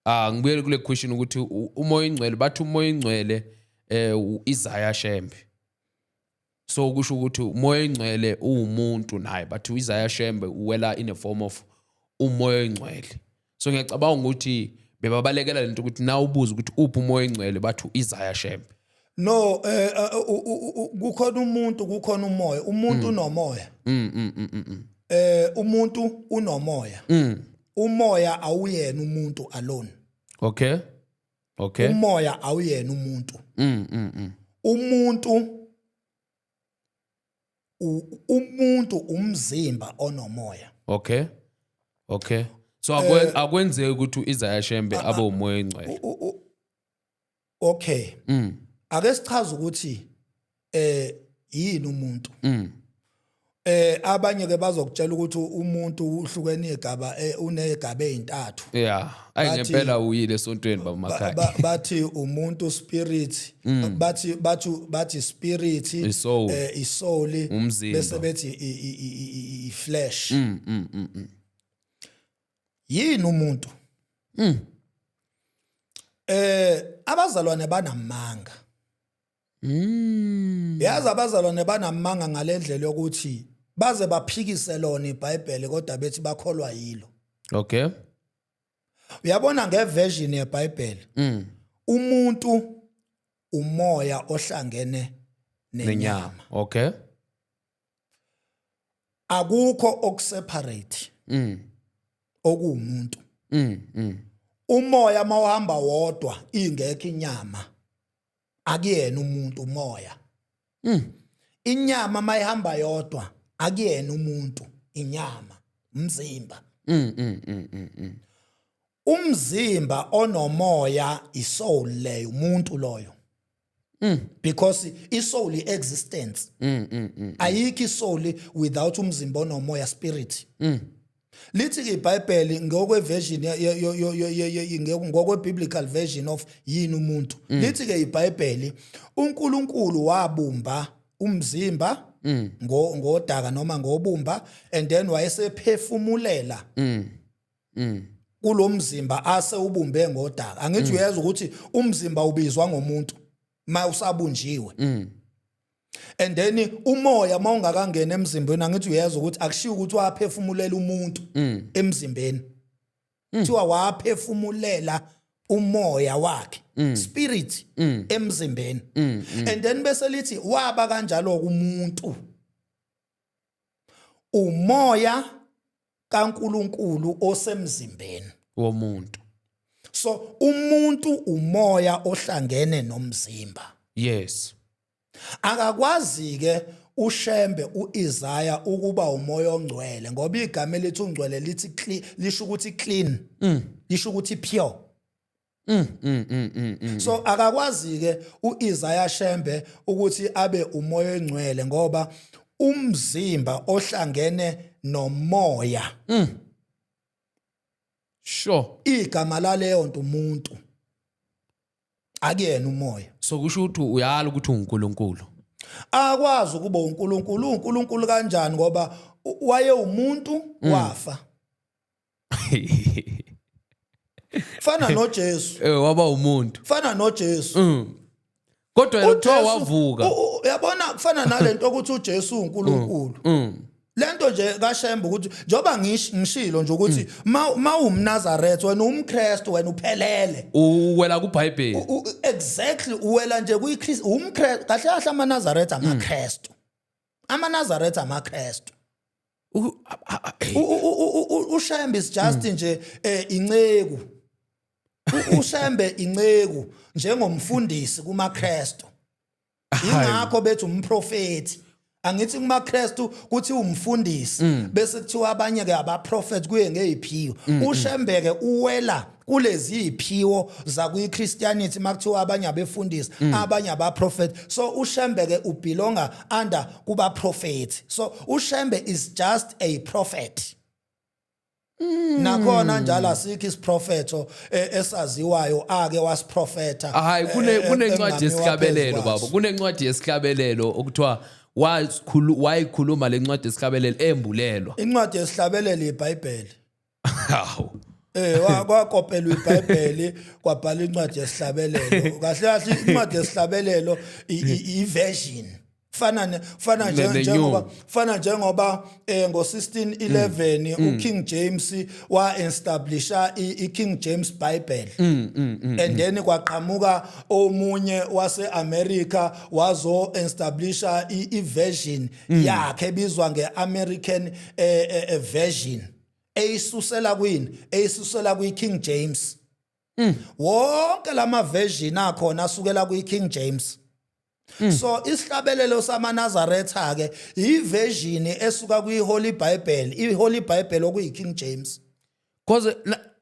Ngibuyele kule question ukuthi umoya engcwele, bathi umoya engcwele uIsaiah Shembe. So kusho ukuthi umoya engcwele uwumuntu naye, bathi uIsaiah Shembe uwela in a form of umoya engcwele. So ngiyacabanga ukuthi bebabalekela lento ukuthi na ubuza ukuthi uphi umoya engcwele, bathi uIsaiah Shembe. No, kukhona umuntu, kukhona umoya. Umuntu unomoya. Umuntu unomoya. Umoya awuyena umuntu alone. Umoya awuyena umuntu. Umuntu umuntu umzimba onomoya. Okay. So akwenzeki ukuthi uIsaiah Shembe abe umoya engcwele. Okay. Ake sichaze ukuthi yini umuntu. Abanye ke bazokutshela ukuthi umuntu uhlukene igaba, unezigaba ezintathu. Yeah. Ayi, ngempela uyile esontweni, baba Makhaya. Bathi umuntu spirit, bathi spirit, I-soul. I-soul, Umzimba. bese bethi i-flesh. Yini umuntu? Abazalwane banamanga. Yazi, abazalwane banamanga ngalendlela yokuthi baze baphikise lona iBhayibheli, kodwa bethi bakholwa yilo. Uyabona, ngeversion yeBhayibheli, umuntu umoya ohlangene nenyama. Nenyama. Okay. Akukho okuseparate okuwumuntu. Umoya mawuhamba wodwa ingekho inyama, akuyena umuntu umoya. Inyama mayihamba yodwa, akuyena umuntu, inyama, umzimba. Umzimba onomoya, isoul leyo, umuntu loyo, because isoul i-existence. Ayikho isoul without umzimba onomoya, spirit. Lithi ke iBhayibheli ngokwe version ngokwe biblical version of yini umuntu, lithi ke iBhayibheli uNkulunkulu wabumba umzimba ngodaka noma ngobumba, and then wayesephefumulela kulomzimba ase ubumbe ngodaka. Angithi uyezwa ukuthi umzimba ubizwa ngomuntu ma usabunjiwe, and then umoya mawungakangena emzimbeni, angithi uyezwa ukuthi akushiwo ukuthi waphefumulela umuntu emzimbeni, kuthiwa waphefumulela umoya wakhe, spirit, emzimbeni, and then bese lithi waba kanjalo kumuntu umoya kaNkuluNkulu osemzimbeni womuntu. So umuntu umoya ohlangene nomzimba. Akakwazi ke uShembe uIsaiah ukuba umoya ongcwele, ngoba igama elithi ungcwele lithi lisho ukuthi clean, lisho ukuthi pure. So akakwazi ke uIsaiah Shembe ukuthi abe umoya ongcwele, ngoba umzimba ohlangene nomoya, igama laleyo nto umuntu, akuyena umoya. So kusho ukuthi uyala ukuthi uNkulunkulu. Akwazi ukuba uNkulunkulu. UNkulunkulu kanjani? Ngoba waye umuntu, wafa. Fana noJesu. Waba umuntu. Fana noJesu. Kodwa yena kuthiwa wavuka. Uyabona, kufana nalento ukuthi uJesu uNkulunkulu. Lento nje kaShembe, ukuthi njoba ngishilo nje ukuthi ma umNazaretha wena, umKristu wena, uphelele. Uwela kuBhayibheli. Exactly, uwela nje kuyiKristu, umKristu. Kahle kahle amaNazaretha amaKristu, amaNazaretha amaKristu. UShembe is just nje inceku. UShembe inceku njengomfundisi kumaKristu, ingakho bethi umprofeti. Angithi kumaKristu kuthi umfundisi, bese kuthiwa abanye ke abaprofeti, kuye ngeziphiwo. UShembe ke uwela kulezi iphiwo zakwi-Christianity, makuthiwa abanye abefundisi, abanye abaprofeti. So uShembe ke ubelonga under kubaprofeti. So uShembe is just a prophet. Nakhona njalo asikho isiprofetho esaziwayo ake wasiprofetha. Hayi, kunencwadi engamiwa yesihlabelelo, phezu baba. kwaso. Kunencwadi yesihlabelelo okuthiwa wayikhuluma le ncwadi yesihlabelelo embulelwa. Incwadi yesihlabelelo iBhayibheli. Hawu. Kwakopelwa iBhayibheli, kwabhala incwadi yesihlabelelo. Kahle kahle incwadi yesihlabelelo i-version fana njengoba fana njengoba ngo1611 uKing James wa establisha iKing James Bible, and then kwaqhamuka omunye wase-America wazo establisha i-version yakhe ebizwa ngeAmerican version, eyisusela kwini? Eyisusela kwi-King James. Wonke lama version akhona asukela kwi-King James. So isihlabelelo samaNazaretha ke iversion esuka kwi-Holy Bible, i-Holy Bible okuyi-King James. Cause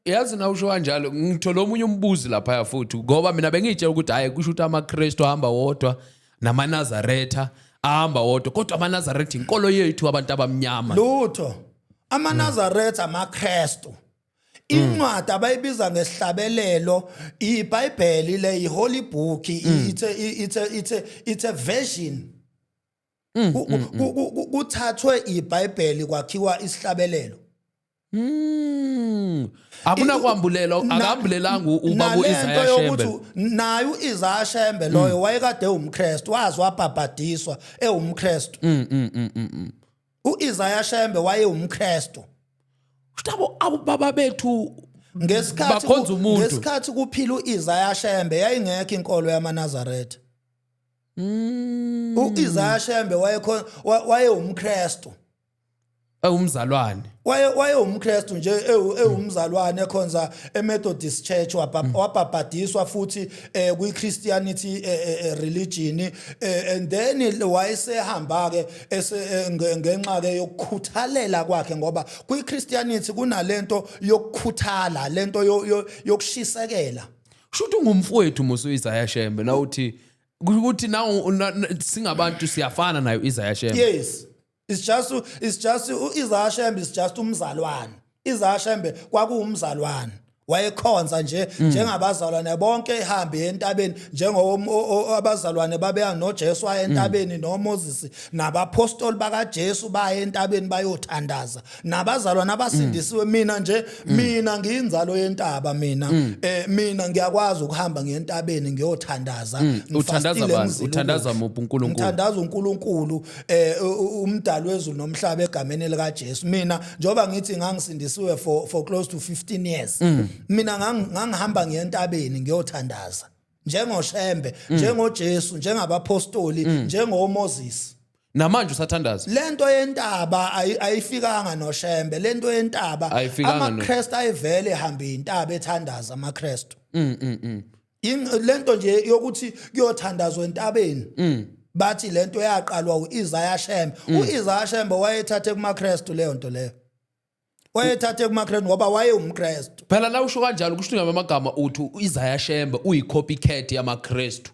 yazi, na usho kanjalo ngithola omunye umbuzi lapha futhi, ngoba mina bengiyitshela ukuthi hayi, kusho ukuthi amaKristu ahamba wodwa namaNazaretha ahamba wodwa, kodwa amaNazaretha inkolo yethu abantu abamnyama. Lutho, amaNazaretha amaKristu. Incwadi abayibiza ngesihlabelelo iBhayibheli le, iHoly Book. It's a version. Kuthathwe iBhayibheli, kwakhiwa isihlabelelo. Akunakwambulelwa, akambulelanga ubaba Nalento uIsaiah yokuthi Shembe. Naye uIsaiah Shembe loyo wayekade ewumKristu, wazi wabhabhadiswa ewumKristu. UIsaiah Shembe wayewumKristu. Abo abo baba bethu Ngesikhathi bakhonza umuntu. Ngesikhathi kuphila uIsaiah Shembe yayingekho inkolo yamaNazaretha. UIsaiah Shembe wayekhona, wayewumKristu. Ewumzalwane. Waye umKristu nje, ewumzalwane ekhonza eMethodist Church, wabhabhadiswa futhi kwi-Christianity religion, and then wayesehamba ke ngenxa ke yokukhuthalela kwakhe, ngoba kwi-Christianity kunalento yokukhuthala, lento yokushisekela. Kusho ukuthi ungumfowethu musu uIsaiah Shembe, na uthi ukuthi na singabantu siyafana nayo Isaiah Shembe. Yes, it's just uIsaiah Shembe is just umzalwane. Isaiah Shembe kwakuwumzalwane, wayekhonza nje njengabazalwane bonke, ehambe entabeni njengoba abazalwane babeya noJesu waye entabeni, noMoses nabapostoli bakaJesu baye entabeni bayothandaza, nabazalwane abasindisiwe. Mina nje, mina ngiyinzalo yentaba mina. Mina ngiyakwazi ukuhamba ngiye entabeni ngiyothandaza. Uthandaza Ngifastile, bani? ngizile Uthandaza ukudla. muphi uNkulunkulu? Ngithandaza uNkulunkulu umdali wezulu nomhlaba egameni lika Jesu. Mina njoba ngithi ngangisindisiwe for close to 15 years, mina ngangihamba ngiye entabeni ngiyothandaza njengoShembe, njengoJesu, njengabapostoli, njengoMoses. Namanje usathandaza? Lento yentaba ayifikanga noShembe, lento yentaba. Ayifikanga. AmaKristu ayivele ehamba intaba ethandaza, amaKristu. Lento nje yokuthi kuyothandazwa entabeni, bathi lento yaqalwa uIsaiah Shembe. uIsaiah Shembe wayethathe kumaKristu leyo nto leyo. Wayethathe kumaKrestu ngoba wayewumKrestu. Phela la usho kanjalo, kusho ngamanye amagama uthi uIsaiah Shembe uyi-copycat yamaKrestu.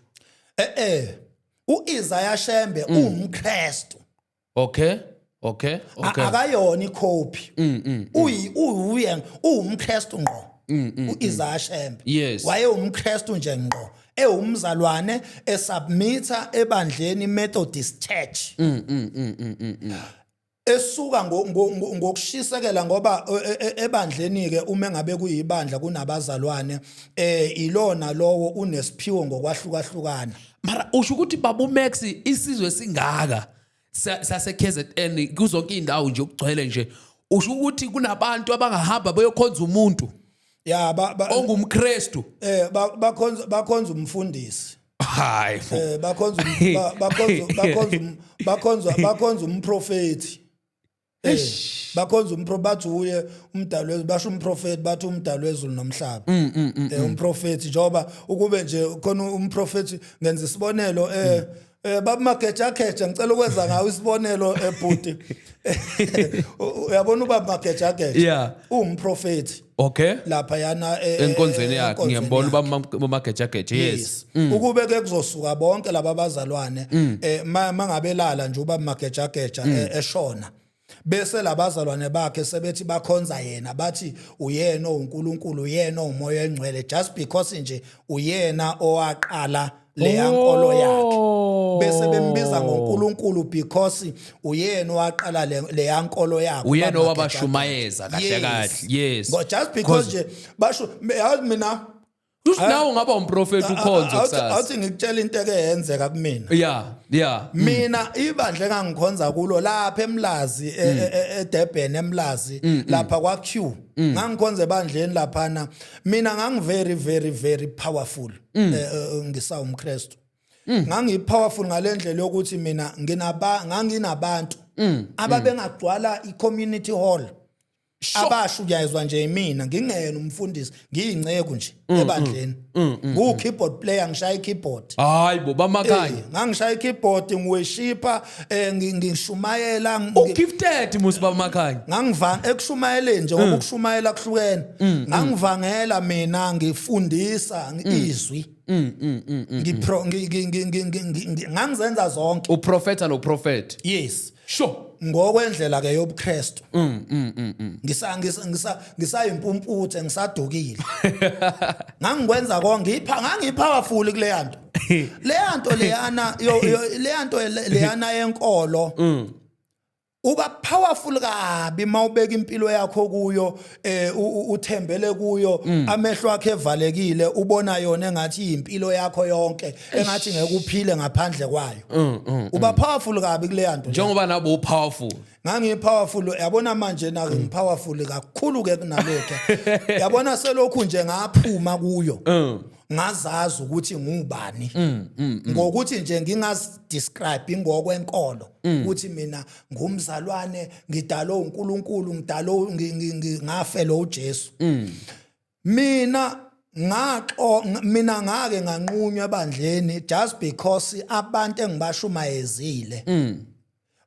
UIsaiah Shembe uwumKrestu. Akayona icopy. Uyi uye uwumKrestu ngqo. UIsaiah Shembe. WayewumKrestu nje ngqo. Ewumzalwane esubmitha ebandleni Methodist Church. Esuka ngokushisekela ngoba ebandleni ke uma ngabe kuyibandla kunabazalwane, ilona lowo unesiphiwo ngokwahlukahlukana. Mara usho ukuthi, babu Max, isizwe singaka sase KZN, kuzonke indawo nje ukugcwele nje, usho ukuthi kunabantu abangahamba beyokhonza umuntu Ya, ongumKristu? Bakhonza umfundisi. Hayi fo. Bakhonza bakhonza umprofeti. Bakhonza bathi uye umdali wezulu, basho umprofeti, bathi umdali wezulu nomhlaba. Umprofeti njengoba ukube nje khona umprofeti, ngenza isibonelo, baba Mageja Geja, ngicela ukwenza ngawo isibonelo, ebhuti. Uyabona ubaba Mageja Geja uwumprofeti lapha yana Enkonzweni yakhe. Enkonzweni Ngiyambona yakhe. ubaba Mageja Geja, yes. Ukube ke kuzosuka bonke laba bazalwane, mangabelala nje ubaba Mageja Geja eshona, bese labazalwane bakhe sebethi bakhonza yena, bathi uyena uNkulunkulu, uyena uMoya engcwele, just because nje uyena owaqala leya nkolo yakhe, bese bembiza ngoNkulunkulu because uyena owaqala leya nkolo yakhe. Uyena Ubaba owabashumayeza kahle. Yes. Kahle, yes. Just because nje basho, yazi mina Kusho nawe ungaba umprofeti ukhonze kusasa. Awuthi ngikutshela into eke yenzeka kumina. Mina ibandla engangikhonza kulo lapha eMlazi, eDurban, eMlazi lapha kwa Q, ngangikhonza ebandleni laphana. Mina ngangi very very very powerful, ngisawumKristu. Ngangi powerful ngalendlela yokuthi mina nginaba nganginabantu ababengagcwala i-community hall abashunyayezwa nje imina, ngingeyena umfundisi, ngiyinceku nje ebandleni, ngu keyboard player, ngishaya i-keyboard. Hayi bo, bamakhanya. Ngangishaya i-keyboard, ngiworshipa, ngishumayela. Ugifted musi, bamakhanya. Ngangiva ekushumayeleni nje, ngoba ukushumayela kuhlukene. Ngangivangela mina, ngifundisa izwi, ngipro ngangizenza zonke. Uprofeta no prophet. Yes. Ngokwendlela ke yobuKristu, ngisa ngisa ngisa ngisayimpumputhe, ngisadukile, ngangikwenza konke. Ipha ngangipowerful kuleya nto, leya nto leyana, leya nto leyana yenkolo. Uba powerful kabi mawubeka impilo yakho kuyo, uthembele kuyo, amehlo akhe evalekile, ubona yona engathi impilo yakho yonke, engathi ngeke uphile ngaphandle kwayo. Uba powerful kabi kuleya nto. Njengoba nabo upowerful. Ngangipowerful, yabona manje na ngipowerful kakhulu ke kunalokho, yabona selokhu nje ngaphuma kuyo, ngazazi ukuthi ngubani, ngokuthi nje ngingazidescribe ngokwenkolo ukuthi mina ngumzalwane, ngidalwe uNkulunkulu, ngidalwe ngafela uJesu. Mina ngaxo mina ngake nganqunywa ebandleni just because abantu engibashumayezile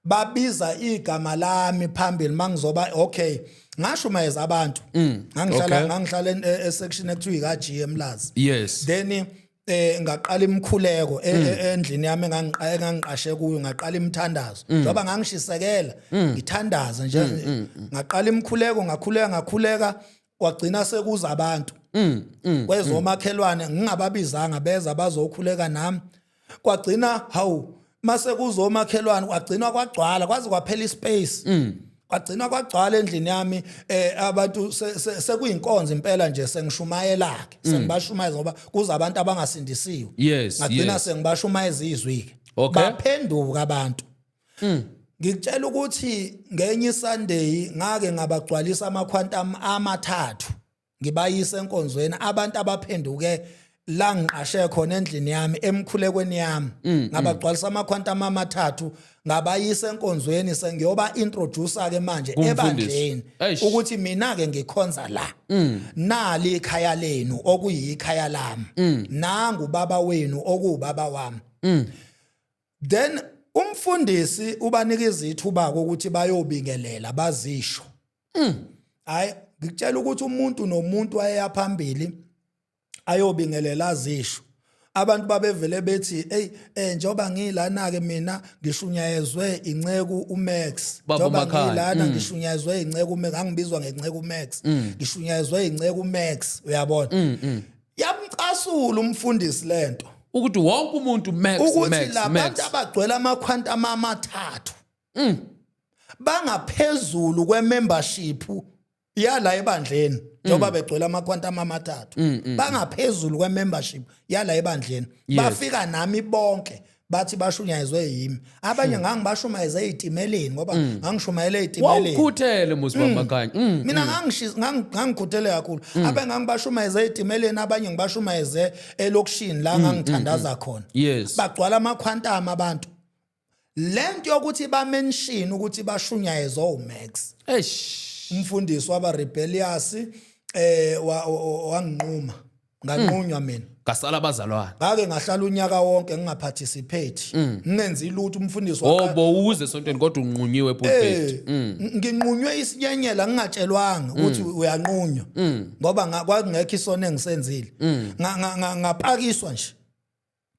babiza igama lami phambili mangizoba, okay, ngashumayeza abantu, ngangihlala ngangihlala e-section ekuthiwa ika G eMlazi. Then ngaqala imikhuleko endlini yami engangiqashe kuyo, ngaqala imithandazo njengoba ngangishisekela, ngithandaza nje, ngaqala imikhuleko, ngakhuleka, ngakhuleka, kwagcina sekuza abantu kwezomakhelwane ngingababizanga, beza bazokhuleka nami. Kwagcina, hawu, mase kuzomakhelwane kwagcina kwagcwala kwaze kwaphela ispace, kwagcina kwagcwala endlini yami, abantu sekuyinkonzo impela nje, sengishumayela ke, sengibashumayeza ngoba kuza abantu abangasindisiwe. Ngagcina sengibashumayeza izwi ke. Baphenduka abantu. Ngikutshela ukuthi ngenye iSunday ngake ngabagcwalisa amaquantum amathathu, ngibayisa enkonzweni abantu abaphenduke la ngiqashe khona endlini yami, emkhulekweni yami. Ngabagcwalisa amaquantum amathathu, ngabayisa enkonzweni, sengiyoba introduce ke manje Kumfundisi. ebandleni Eish. ukuthi mina ke ngikhonza la, nali ikhaya lenu okuyikhaya lami, nangu baba wenu okuwubaba wami. Then umfundisi ubanika izithuba ukuthi bayobingelela, bazisho. Hayi, ngikutshela ukuthi umuntu nomuntu wayeya phambili ayobingelela azisho. Abantu babevele bethi, "Hey, njoba ngilana ke mina ngishunyayezwe inceku uMax." Baba Njoba uMakhanya. ngilana ngishunyayezwe inceku uMax, angibizwa ngenceku uMax. Ngishunyayezwe inceku uMax, uyabona. Yamcasula umfundisi lento. Ukuthi wonke umuntu Max, Ukuthi Max, labantu Max. abagcwele amakhwantama amathathu bangaphezulu kwemembership yala ebandleni, njengoba begcwele amakhwantama amathathu, bangaphezulu kwemembership yala ebandleni. Bafika nami bonke bathi bashunyayezwe yimi. Abanye ngangibashumayeze ey'timeleni, ngoba ngangishumayela ey'timeleni. Wawukhuthele musi, Baba Makhanya. Mina ngangikhuthele kakhulu. Abanye ngangibashumayeze ey'timeleni, abanye ngibashumayeze elokishini la ngangithandaza khona. Bagcwala amakhwantama abantu. Lento yokuthi bamention ukuthi bashunyayezwe uMax, Eish. umfundisi waba rebellious, wanginquma, nganqunywa mina. Gasala abazalwane. Ngake ngahlala unyaka wonke ngingaparticipate, ngingenzi lutho. Umfundisi Oh, bowuze esontweni kodwa unqunyiwe epulpit. Nginqunywe isinyenyela ngingatshelwanga ukuthi uyanqunywa, ngoba kwakungekho isono engisenzile. Ngapakiswa nje.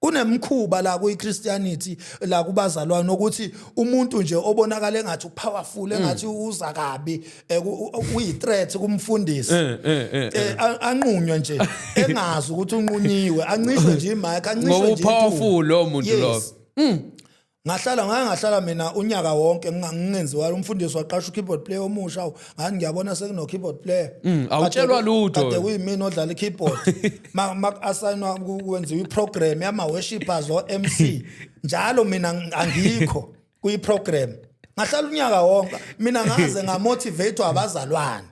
Kunemkhuba la kuyiChristianity, la kubazalwane, ukuthi umuntu nje obonakala engathi upowerful, engathi uza kabi, uyi-threat kumfundisi, anqunywe nje engazi ukuthi unqunyiwe, ancishwe nje imic, ancishwe Ngoba nje ithuba. Upowerful lo muntu lo. Yes. Ngahlala, ngake ngahlala mina unyaka wonke ngingenziwa. Umfundisi waqasha u-keyboard player omusha. Awu, ngathi ngiyabona sekuno keyboard player. Awutshelwa lutho. Kade kuyimina odlala i-keyboard. Ma assign-wa, kwenziwa iprogram yama worshipers o MC njalo, mina angikho kuyi-program. Ngahlala unyaka wonke mina, ngaze ngamotivate abazalwane,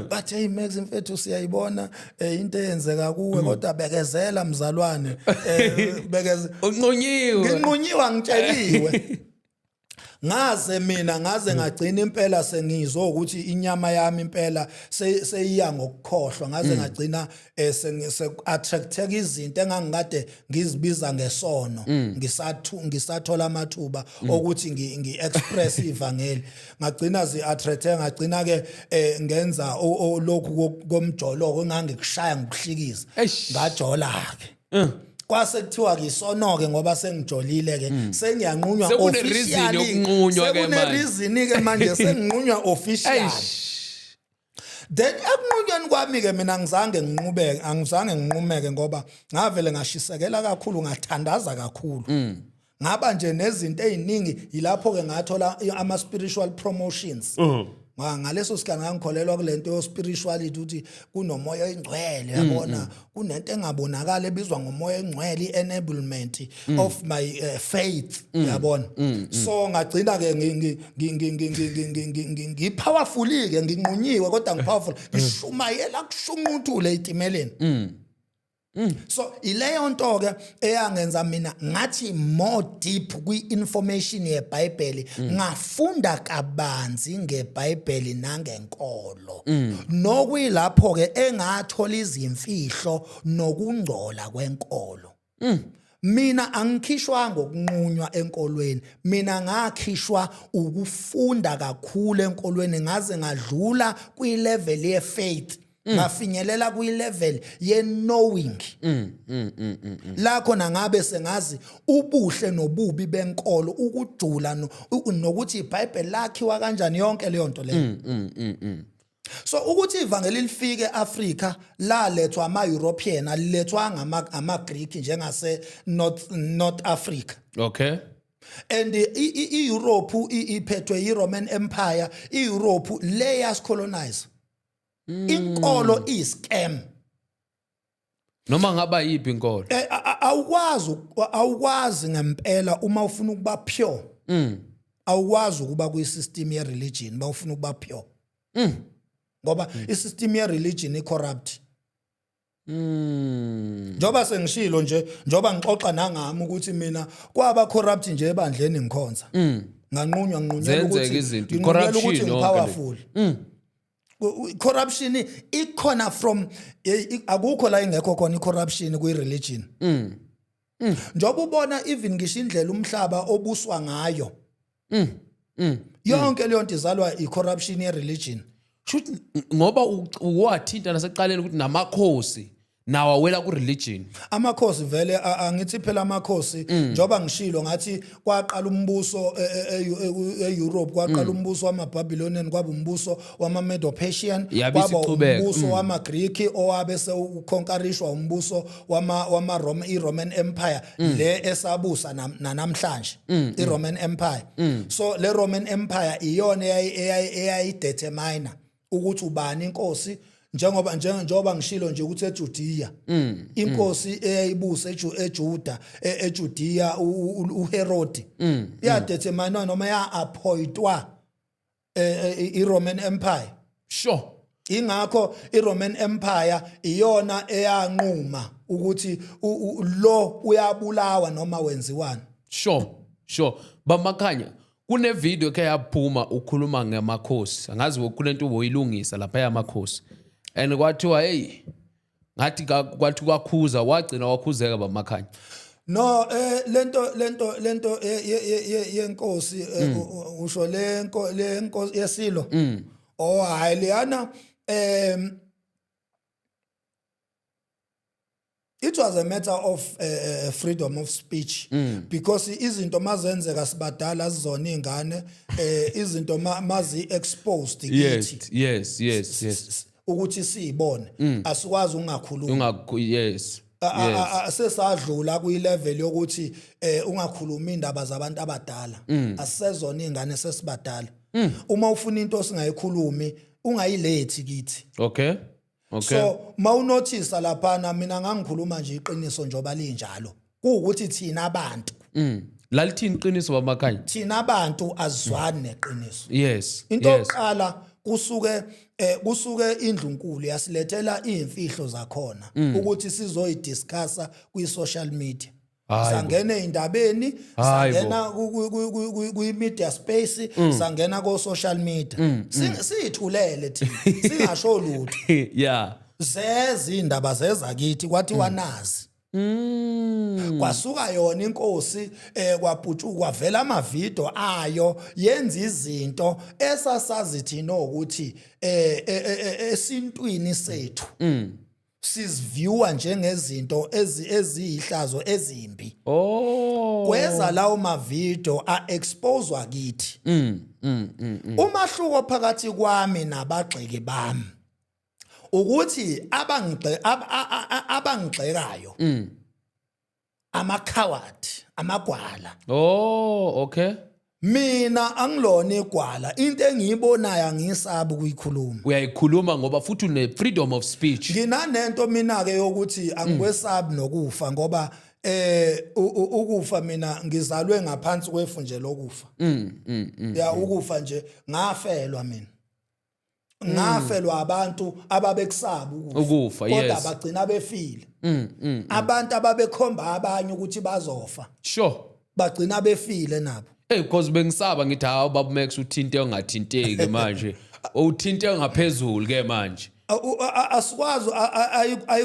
bathi, "Hey Max mfethu, siyayibona into eyenzeka kuwe, kodwa bekezela mzalwane, bekeze." Unqunyiwe. Nginqunyiwa ngitsheliwe. Ngaze mina ngaze ngagcina impela sengizwe ukuthi inyama yami impela seyiya ngokukhohlwa. Ngaze ngagcina attracteka izinto engangikade ngizibiza ngesono, ngisathola amathuba okuthi ngi express ivangeli. Ngagcina zi attracte, ngagcina ke ngenza lokhu komjoloko engangikushaya ngokuhlikiza. Eish. Ngajola ke, kwase kuthiwa ngisono ke ngoba sengijolile ke, sengiyanqunywa. Sekune reason Officially. Yokunqunywa ke Sekune manje. reason ke manje, senginqunywa officially. Eish. Then ekunqunyweni kwami ke mina ngizange nginqubeke, angizange nginqumeke, ngoba ngavele ngashisekela kakhulu, ngathandaza kakhulu, ngaba nje nezinto eziningi. Yilapho ke ngathola ama spiritual promotions. Ngaleso sikhathi ngangikholelwa kulento yo spirituality, ukuthi kunomoya oyingcwele, yabona, kunento engabonakala ebizwa ngomoya oyingcwele, i-enablement of my faith, yabona. So ngagcina ke ngi-powerful ke, nginqunyiwe kodwa ngi-powerful, ngishumayela kushunquthule ey'timeleni. So ileyo nto ke eyangenza mina ngathi more deep kwi-information yeBhayibheli, ngafunda kabanzi ngeBhayibheli nangenkolo, nokuyilapho ke engathola izimfihlo nokungcola kwenkolo. Mina angikhishwanga ukunqunywa enkolweni, mina ngakhishwa ukufunda kakhulu enkolweni, ngaze ngadlula kwi-level ye-faith, ngafinyelela kwi-level ye-knowing, la khona ngabe sengazi ubuhle nobubi benkolo, ukujula nokuthi iBhayibheli lakhiwa kanjani, yonke leyo nto leyo. So ukuthi ivangeli lifike eAfrika, lalethwa ama-European, alilethwanga ama-Greek njengase North Africa. And i-Europe iphethwe i-Roman Empire. I-Europe le yasicolonize. Inkolo iyi-scam. Noma ngaba yiphi inkolo. Awukwazi ngempela uma ufuna ukuba pure. Awukwazi ukuba kwi-system ye-religion bawufuna ukuba pure. Ngoba i-system ye-religion i-corrupt. Njoba sengishilo nje, njoba ngixoxa nangami ukuthi mina kwaba corrupt nje ebandleni ngikhonza. Nganqunywa, nginqunyelwa Zenzeka ukuthi izinto, nginqunyelwa ukuthi corruption yonke le. ngipowerful. Corruption ikhona from akukho la ingekho khona i-corruption kwi-religion. Njoba ubona even ngisho indlela umhlaba obuswa ngayo. Yonke leyo nto izalwa i-corruption ye-religion. Shuthi ngoba uwathinta nasekuqaleni ukuthi namakhosi nawo awela ku-religion. Amakhosi vele, angithi phela amakhosi, njoba ngishilo ngathi kwaqala umbuso e-Europe, kwaqala umbuso wamaBabylonian, kwaba umbuso wama-Medo-Persian, Yabe kwaba isiqhubeka. umbuso wamaGreek owabe sewuconquerishwa umbuso wama Rome, i-Roman Empire le esabusa nanamhlanje, i-Roman Empire. So le Roman Empire iyona eyayidetermine ukuthi ubani inkosi, njengoba ngishilo nje ukuthi eJudea inkosi eyayibusa eJuda, eJudea, uHerod, yadetermine noma ya-appointwa iRoman Empire. Ingakho iRoman Empire iyona eyanquma ukuthi lo uyabulawa noma wenziwani. Sure, bamakhanya, kune video ekhe yaphuma ukhuluma ngamakhosi, angazi kunento uboyilungisa lapha yamakhosi, and kwathiwa hey, ngathi kwathi kwakhuza, wagcina wakhuzeka bamakhanya. No, lento yenkosi, usho le nkosi yesilo? Oh hayi, leyana it was a matter of freedom of speech, because izinto mazenzeka sibadala, sizona ingane, izinto mazi exposed kithi ukuthi siyibone, asikwazi ungakhulumi. Ungakhu yes. Sesadlula kwi-level yokuthi ungakhulumi indaba zabantu abadala. Asisezona ingane, sesibadala. Uma ufuna into singayikhulumi, ungayilethi kithi. So mawunothisa laphana, mina ngangikhuluma nje iqiniso njoba linjalo, kuwukuthi thina abantu Lalithini iqiniso bamakhanya? Thina abantu azizwani neqiniso. Into yokuqala, kusuke indlunkulu yasilethela izimfihlo zakhona ukuthi sizoyidiscussa kwi-social media. Hayi bo. Sangena ey'ndabeni, Hayi bo. sangena kwi-media space, sangena ko-social media. Siyithulele thina, singasho lutho. Zeza iy'ndaba, zeza kithi, kwathiwa nazi. Kwasuka yona inkosi, kwaputshuka, kwavela amavidiyo ayo yenza izinto esasazi thina ukuthi esintwini sethu siziviewa njengezinto eziyihlazo, ezimbi. Kweza lawo mavidiyo a-exposewa kithi. Umahluko phakathi kwami nabagxeki bami ukuthi abangigxekayo ama-coward, amagwala. Oh, okay. Mina angilona igwala. Into engiyibonayo angiyisabi ukuyikhuluma. Uyayikhuluma ngoba futhi une freedom of speech. Nginanento mina ke yokuthi angikwesabi nokufa, ngoba ukufa mina ngizalwe ngaphansi kwefu nje lokufa. Ya, ukufa nje ngafelwa mina. Ngafelwa abantu ababekusaba ukufa. Ukufa, kodwa bagcina befile. Abantu ababekhomba abanye ukuthi bazofa bagcina befile nabo. Hey, because bengisaba ngithi hawu, baba Max uthinte ongathinteki manje. Uthinte ngaphezulu ke manje. Asikwazi,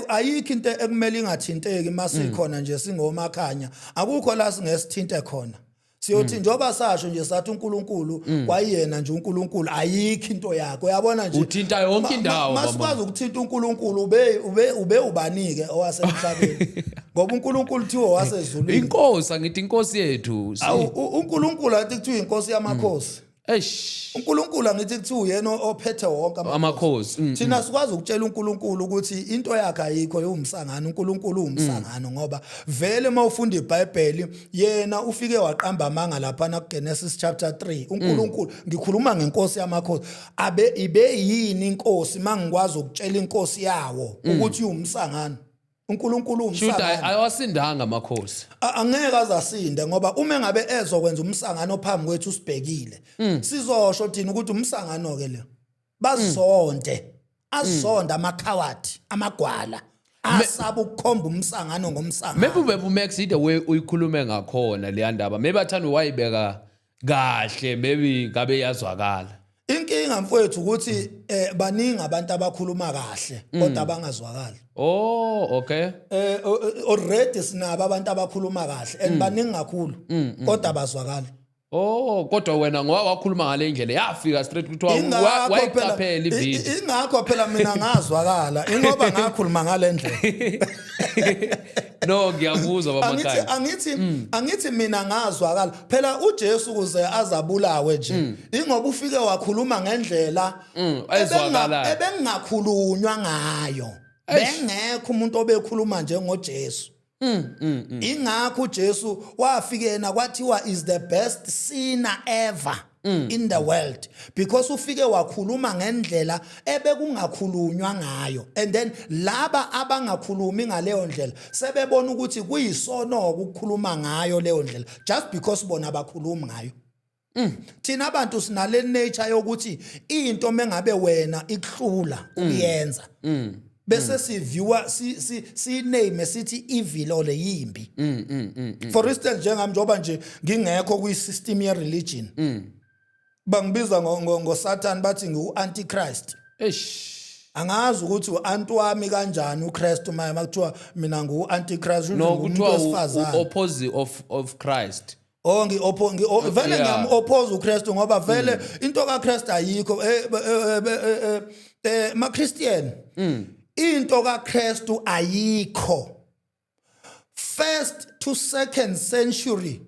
ayikho into ekumele ingathinteki masikhona nje singomakhanya. Akukho la singesithinte khona. Siyothi njoba sasho nje sathi uNkulunkulu kwayena nje uNkulunkulu, ayikho into yakho, uyabona nje. Uthinta yonke indawo, baba. Masikwazi ukuthinta uNkulunkulu, ube ubanike owasemhlabeni, ngoba uNkulunkulu thiwe wasezulwini. Inkosi, angithi inkosi yethu. Awu, uNkulunkulu athi kuthiwa inkosi yamakhosi. Eish. uNkulunkulu angithi kuthiwa uyena ophethe wonke amakhosi. Thina sikwazi ukutshela uNkulunkulu ukuthi into yakhe ayikho, iwumsangano. uNkulunkulu uwumsangano, ngoba vele mawufunda iBhayibheli yena ufike waqamba amanga lapha na kuGenesis chapter 3. uNkulunkulu, ngikhuluma ngenkosi yamakhosi, abe ibe yini inkosi mangikwazi ukutshela inkosi yawo ukuthi iwumsangano? uNkulunkulu Shuthi uwumsangano. Awasindanga amakhosi. Angeke azasinde, ngoba uma engabe ezokwenza umsangano phambi kwethu sibhekile, sizosho thina ukuthi umsangano ke le. Bazonde, azonda amakhawadi, amagwala asaba ukukhomba umsangano ngomsangano. Maybe ube Max, the way uyikhulume ngakhona leya ndaba, maybe athanda wayibeka kahle, maybe ngabe yazwakala. Inkinga mfowethu ukuthi baningi abantu abakhuluma kahle kodwa abangazwakali. Oh, okay. Already sinabo abantu abakhuluma kahle and baningi kakhulu, kodwa abazwakali. Oh, kodwa wena ngoba wakhuluma ngale ndlela yafika straight ukuthi Ingakho phela wayiqaphela ivideo. Ingakho phela mina ngazwakala ingoba ngakhuluma ngale ndlela. No, ngiyakuzwa baba. Angithi Makhanya. Angithi mina ngazwakala phela uJesu kuze azabulawe nje, ingoba ufike wakhuluma ngendlela Ezwakalayo. Ebengakhulunywa ngayo. Bengekho umuntu obekhuluma njengoJesu. Ingakho uJesu wafike yena kwathiwa is the best sinner ever in the world, because ufike wakhuluma ngendlela ebekungakhulunywa ngayo, and then laba abangakhulumi ngaleyo ndlela sebebona ukuthi kuyisono ukukhuluma ngayo leyo ndlela just because bona abakhulumi ngayo. Thina abantu sinale nature yokuthi into mengabe wena ikuhlula ukuyenza, bese siviewa si name sithi evil or yimbi. For instance, njengami, njoba nje ngingekho kwi system ye religion, bangibiza ngo Satan, bathi ngiwu antichrist. Eish. Angazi ukuthi u-anti wami kanjani uKristu maye makuthiwa mina ngiwu-antichrist. No, Ngumuntu kuthiwa wesifazane. Oppose of Christ. Oh, vele ngiyam-oppose uKristu ngoba vele into kaKristu ayikho. Ma Christian, into kaKristu ayikho. First to second century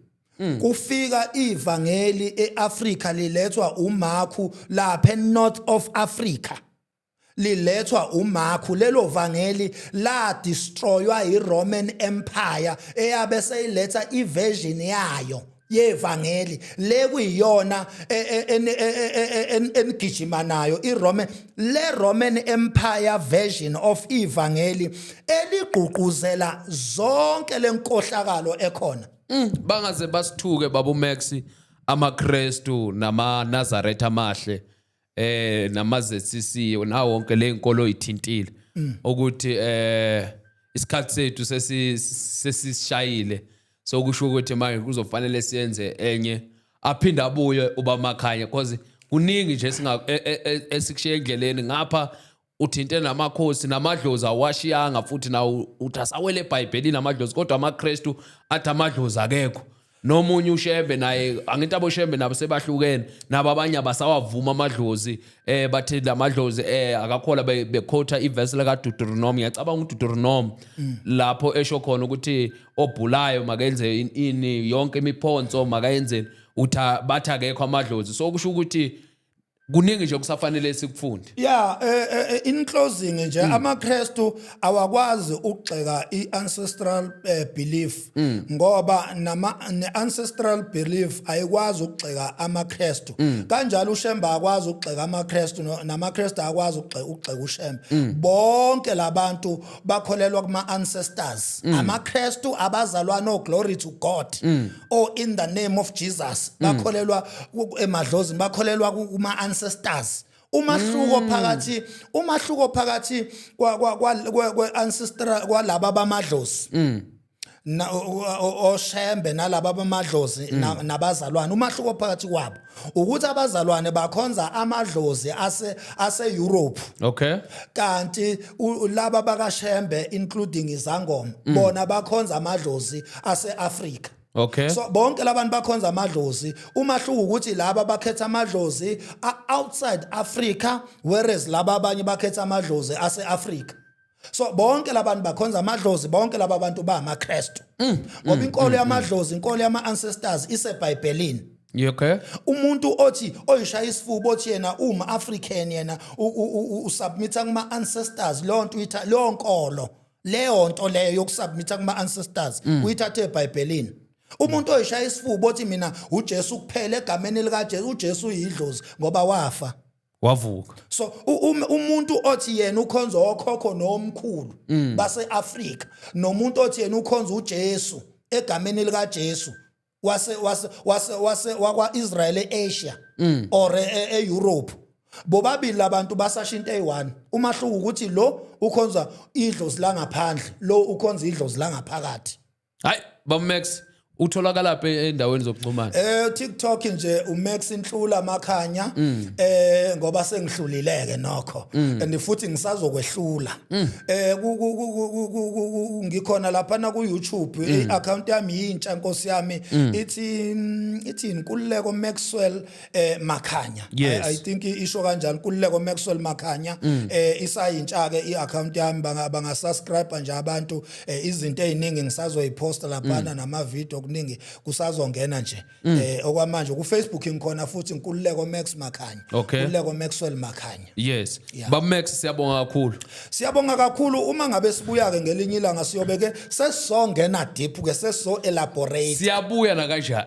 kufika ivangeli eAfrica, lilethwa uMarku lapha eNorth of Africa, lilethwa uMarku. Lelo vangeli la destroywa iRoman Empire, eyabe seyiletha iversion yayo yevangeli le kuyiyona enigijima nayo, iRoman, le Roman Empire version of ivangeli eligqugquzela zonke lenkohlakalo ekhona. Bangaze basithuke, babu Max, amaKristu nama Nazareth amahle nama ZCC nawo wonke le nkolo ithintile ukuthi isikhathi sethu sesishayile, so kusho ukuthi manje kuzofanele siyenze enye, aphinde abuye uba Makhanya, because kuningi nje singa esikushiye endleleni ngapha. Uthinte namakhosi namadlozi, awashiyanga futhi nawo, uthi asawele eBhayibhelini amadlozi, kodwa amaKristu athi amadlozi akekho. Nomunye uShembe naye, angithi aboShembe nabo sebahlukene nabo, abanye abasawavuma amadlozi, bathi lamadlozi akakhola, bekhotha iverse lika Deuteronomy. Ngiyacabanga uDeuteronomy lapho esho khona ukuthi obhulayo makenze ini, yonke imiphonso makayenzeni, uthi bathi akekho amadlozi. So kusho ukuthi kuningi nje kusafanele sikufunde. Yeah, in closing nje, amaKristu awakwazi ukugxeka i-ancestral belief, ngoba nama ne-ancestral belief ayikwazi ukugxeka amaKristu. Kanjalo uShembe akwazi ukugxeka amaKristu, namaKristu akwazi ukugxeka uShembe. Bonke labantu bakholelwa kuma ancestors. AmaKristu abazalwa no glory to God or in the name of Jesus, bakholelwa emadlozini, bakholelwa kuma ancestors. Umahluko phakathi kwa kwa kwa kwe ancestral kwalaba bamadlozi na oShembe nalaba bamadlozi nabazalwane, umahluko phakathi kwabo ukuthi abazalwane bakhonza amadlozi ase Europe, kanti laba bakaShembe, including izangoma, bona bakhonza amadlozi ase-Afrika. So bonke labantu bakhonza amadlozi. Umahluko ukuthi laba bakhetha amadlozi outside Africa, whereas laba abanye bakhetha amadlozi ase-Africa. So bonke labantu bakhonza amadlozi, bonke laba bantu ba amaKristu, ngoba inkolo yamadlozi, inkolo yama ancestors iseBhayibhelini. Umuntu othi oyishaya isifuba othi yena uma African, yena usubmita kuma ancestors, leyo nto uyitha leyo nkolo, leyo nto leyo yokusubmita kuma ancestors uyithathe eBhayibhelini. Umuntu oyishaya isifuba othi mina uJesu kuphela, egameni likaJesu, uJesu uyidlozi ngoba wafa wavuka. So umuntu othi yena ukhonza okhokho nomkhulu base-Afrika nomuntu othi yena ukhonza uJesu egameni likaJesu wase wakwa-Israel e-Asia or e-Europe, bobabili labantu basasho into eyi-one. Umahluko ukuthi lo ukhonza idlozi langaphandle, lo ukhonza idlozi langaphakathi. Hayi, baba Max. Utholakala phi endaweni zokuxhumana? TikTok nje uMax Inhlula Makhanya, ngoba sengihlulileke nokho and futhi ngisazokwehlula. Ngikhona lapha na ku YouTube, i-account yami yintsha, nkosi yami, ithi Inkululeko Maxwell Makhanya. I think isho kanjani, Nkululeko Maxwell Makhanya. Isayintsha ke i-account yami, banga subscribe nje abantu. Izinto eziningi ngisazoyiposta laphana, nama video okuningi kusazongena nje. Okwamanje ku Facebook ngikhona futhi, Nkululeko Max Makhanya. Nkululeko Maxwell Makhanya. Yeah. Baba Max, siyabonga kakhulu. Siyabonga kakhulu. Uma ngabe sibuya ke ngelinye ilanga, siyobe ke sesizongena deep ke, sesizo elaborate. Siyabuya na kanjani?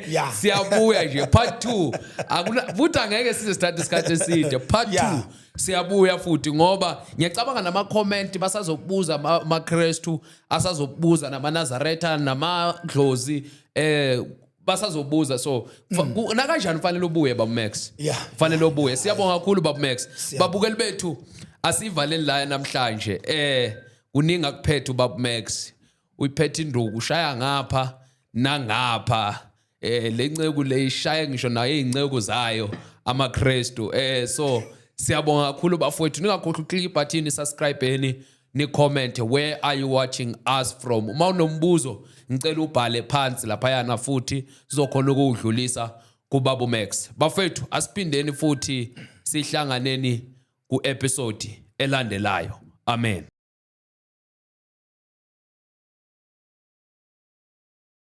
Yeah. Siyabuya nje, part 2. Akuna futhi, angeke size sithathe isikhathi eside. Part 2 siyabuya futhi, ngoba ngiyacabanga nama comment basazokubuza, amaKristu asazokubuza, namaNazaretha, namadlozi, basazobuza. So nakanjani fanele ubuye, Baba Max. Fanele ubuye. Siyabonga kakhulu, Baba Max. Siyabonga. Babukeli bethu, asivaleni la namhlanje. Kuningi akuphethe uBaba Max, uyiphethe induku, ushaya ngapha nangapha. Lenceku le ishaya ngisho nayo izinceku zayo amaKristu. So siyabonga kakhulu, bafowethu. Ningakhohlwa uclick ibutton, subscribe, ni comment where are you watching us from. Uma unombuzo, ngicela ubhale phansi laphayana, futhi sizokhona ukuwudlulisa kuBaba Max. Bafethu, asiphindeni futhi sihlanganeni ku episode elandelayo. Amen.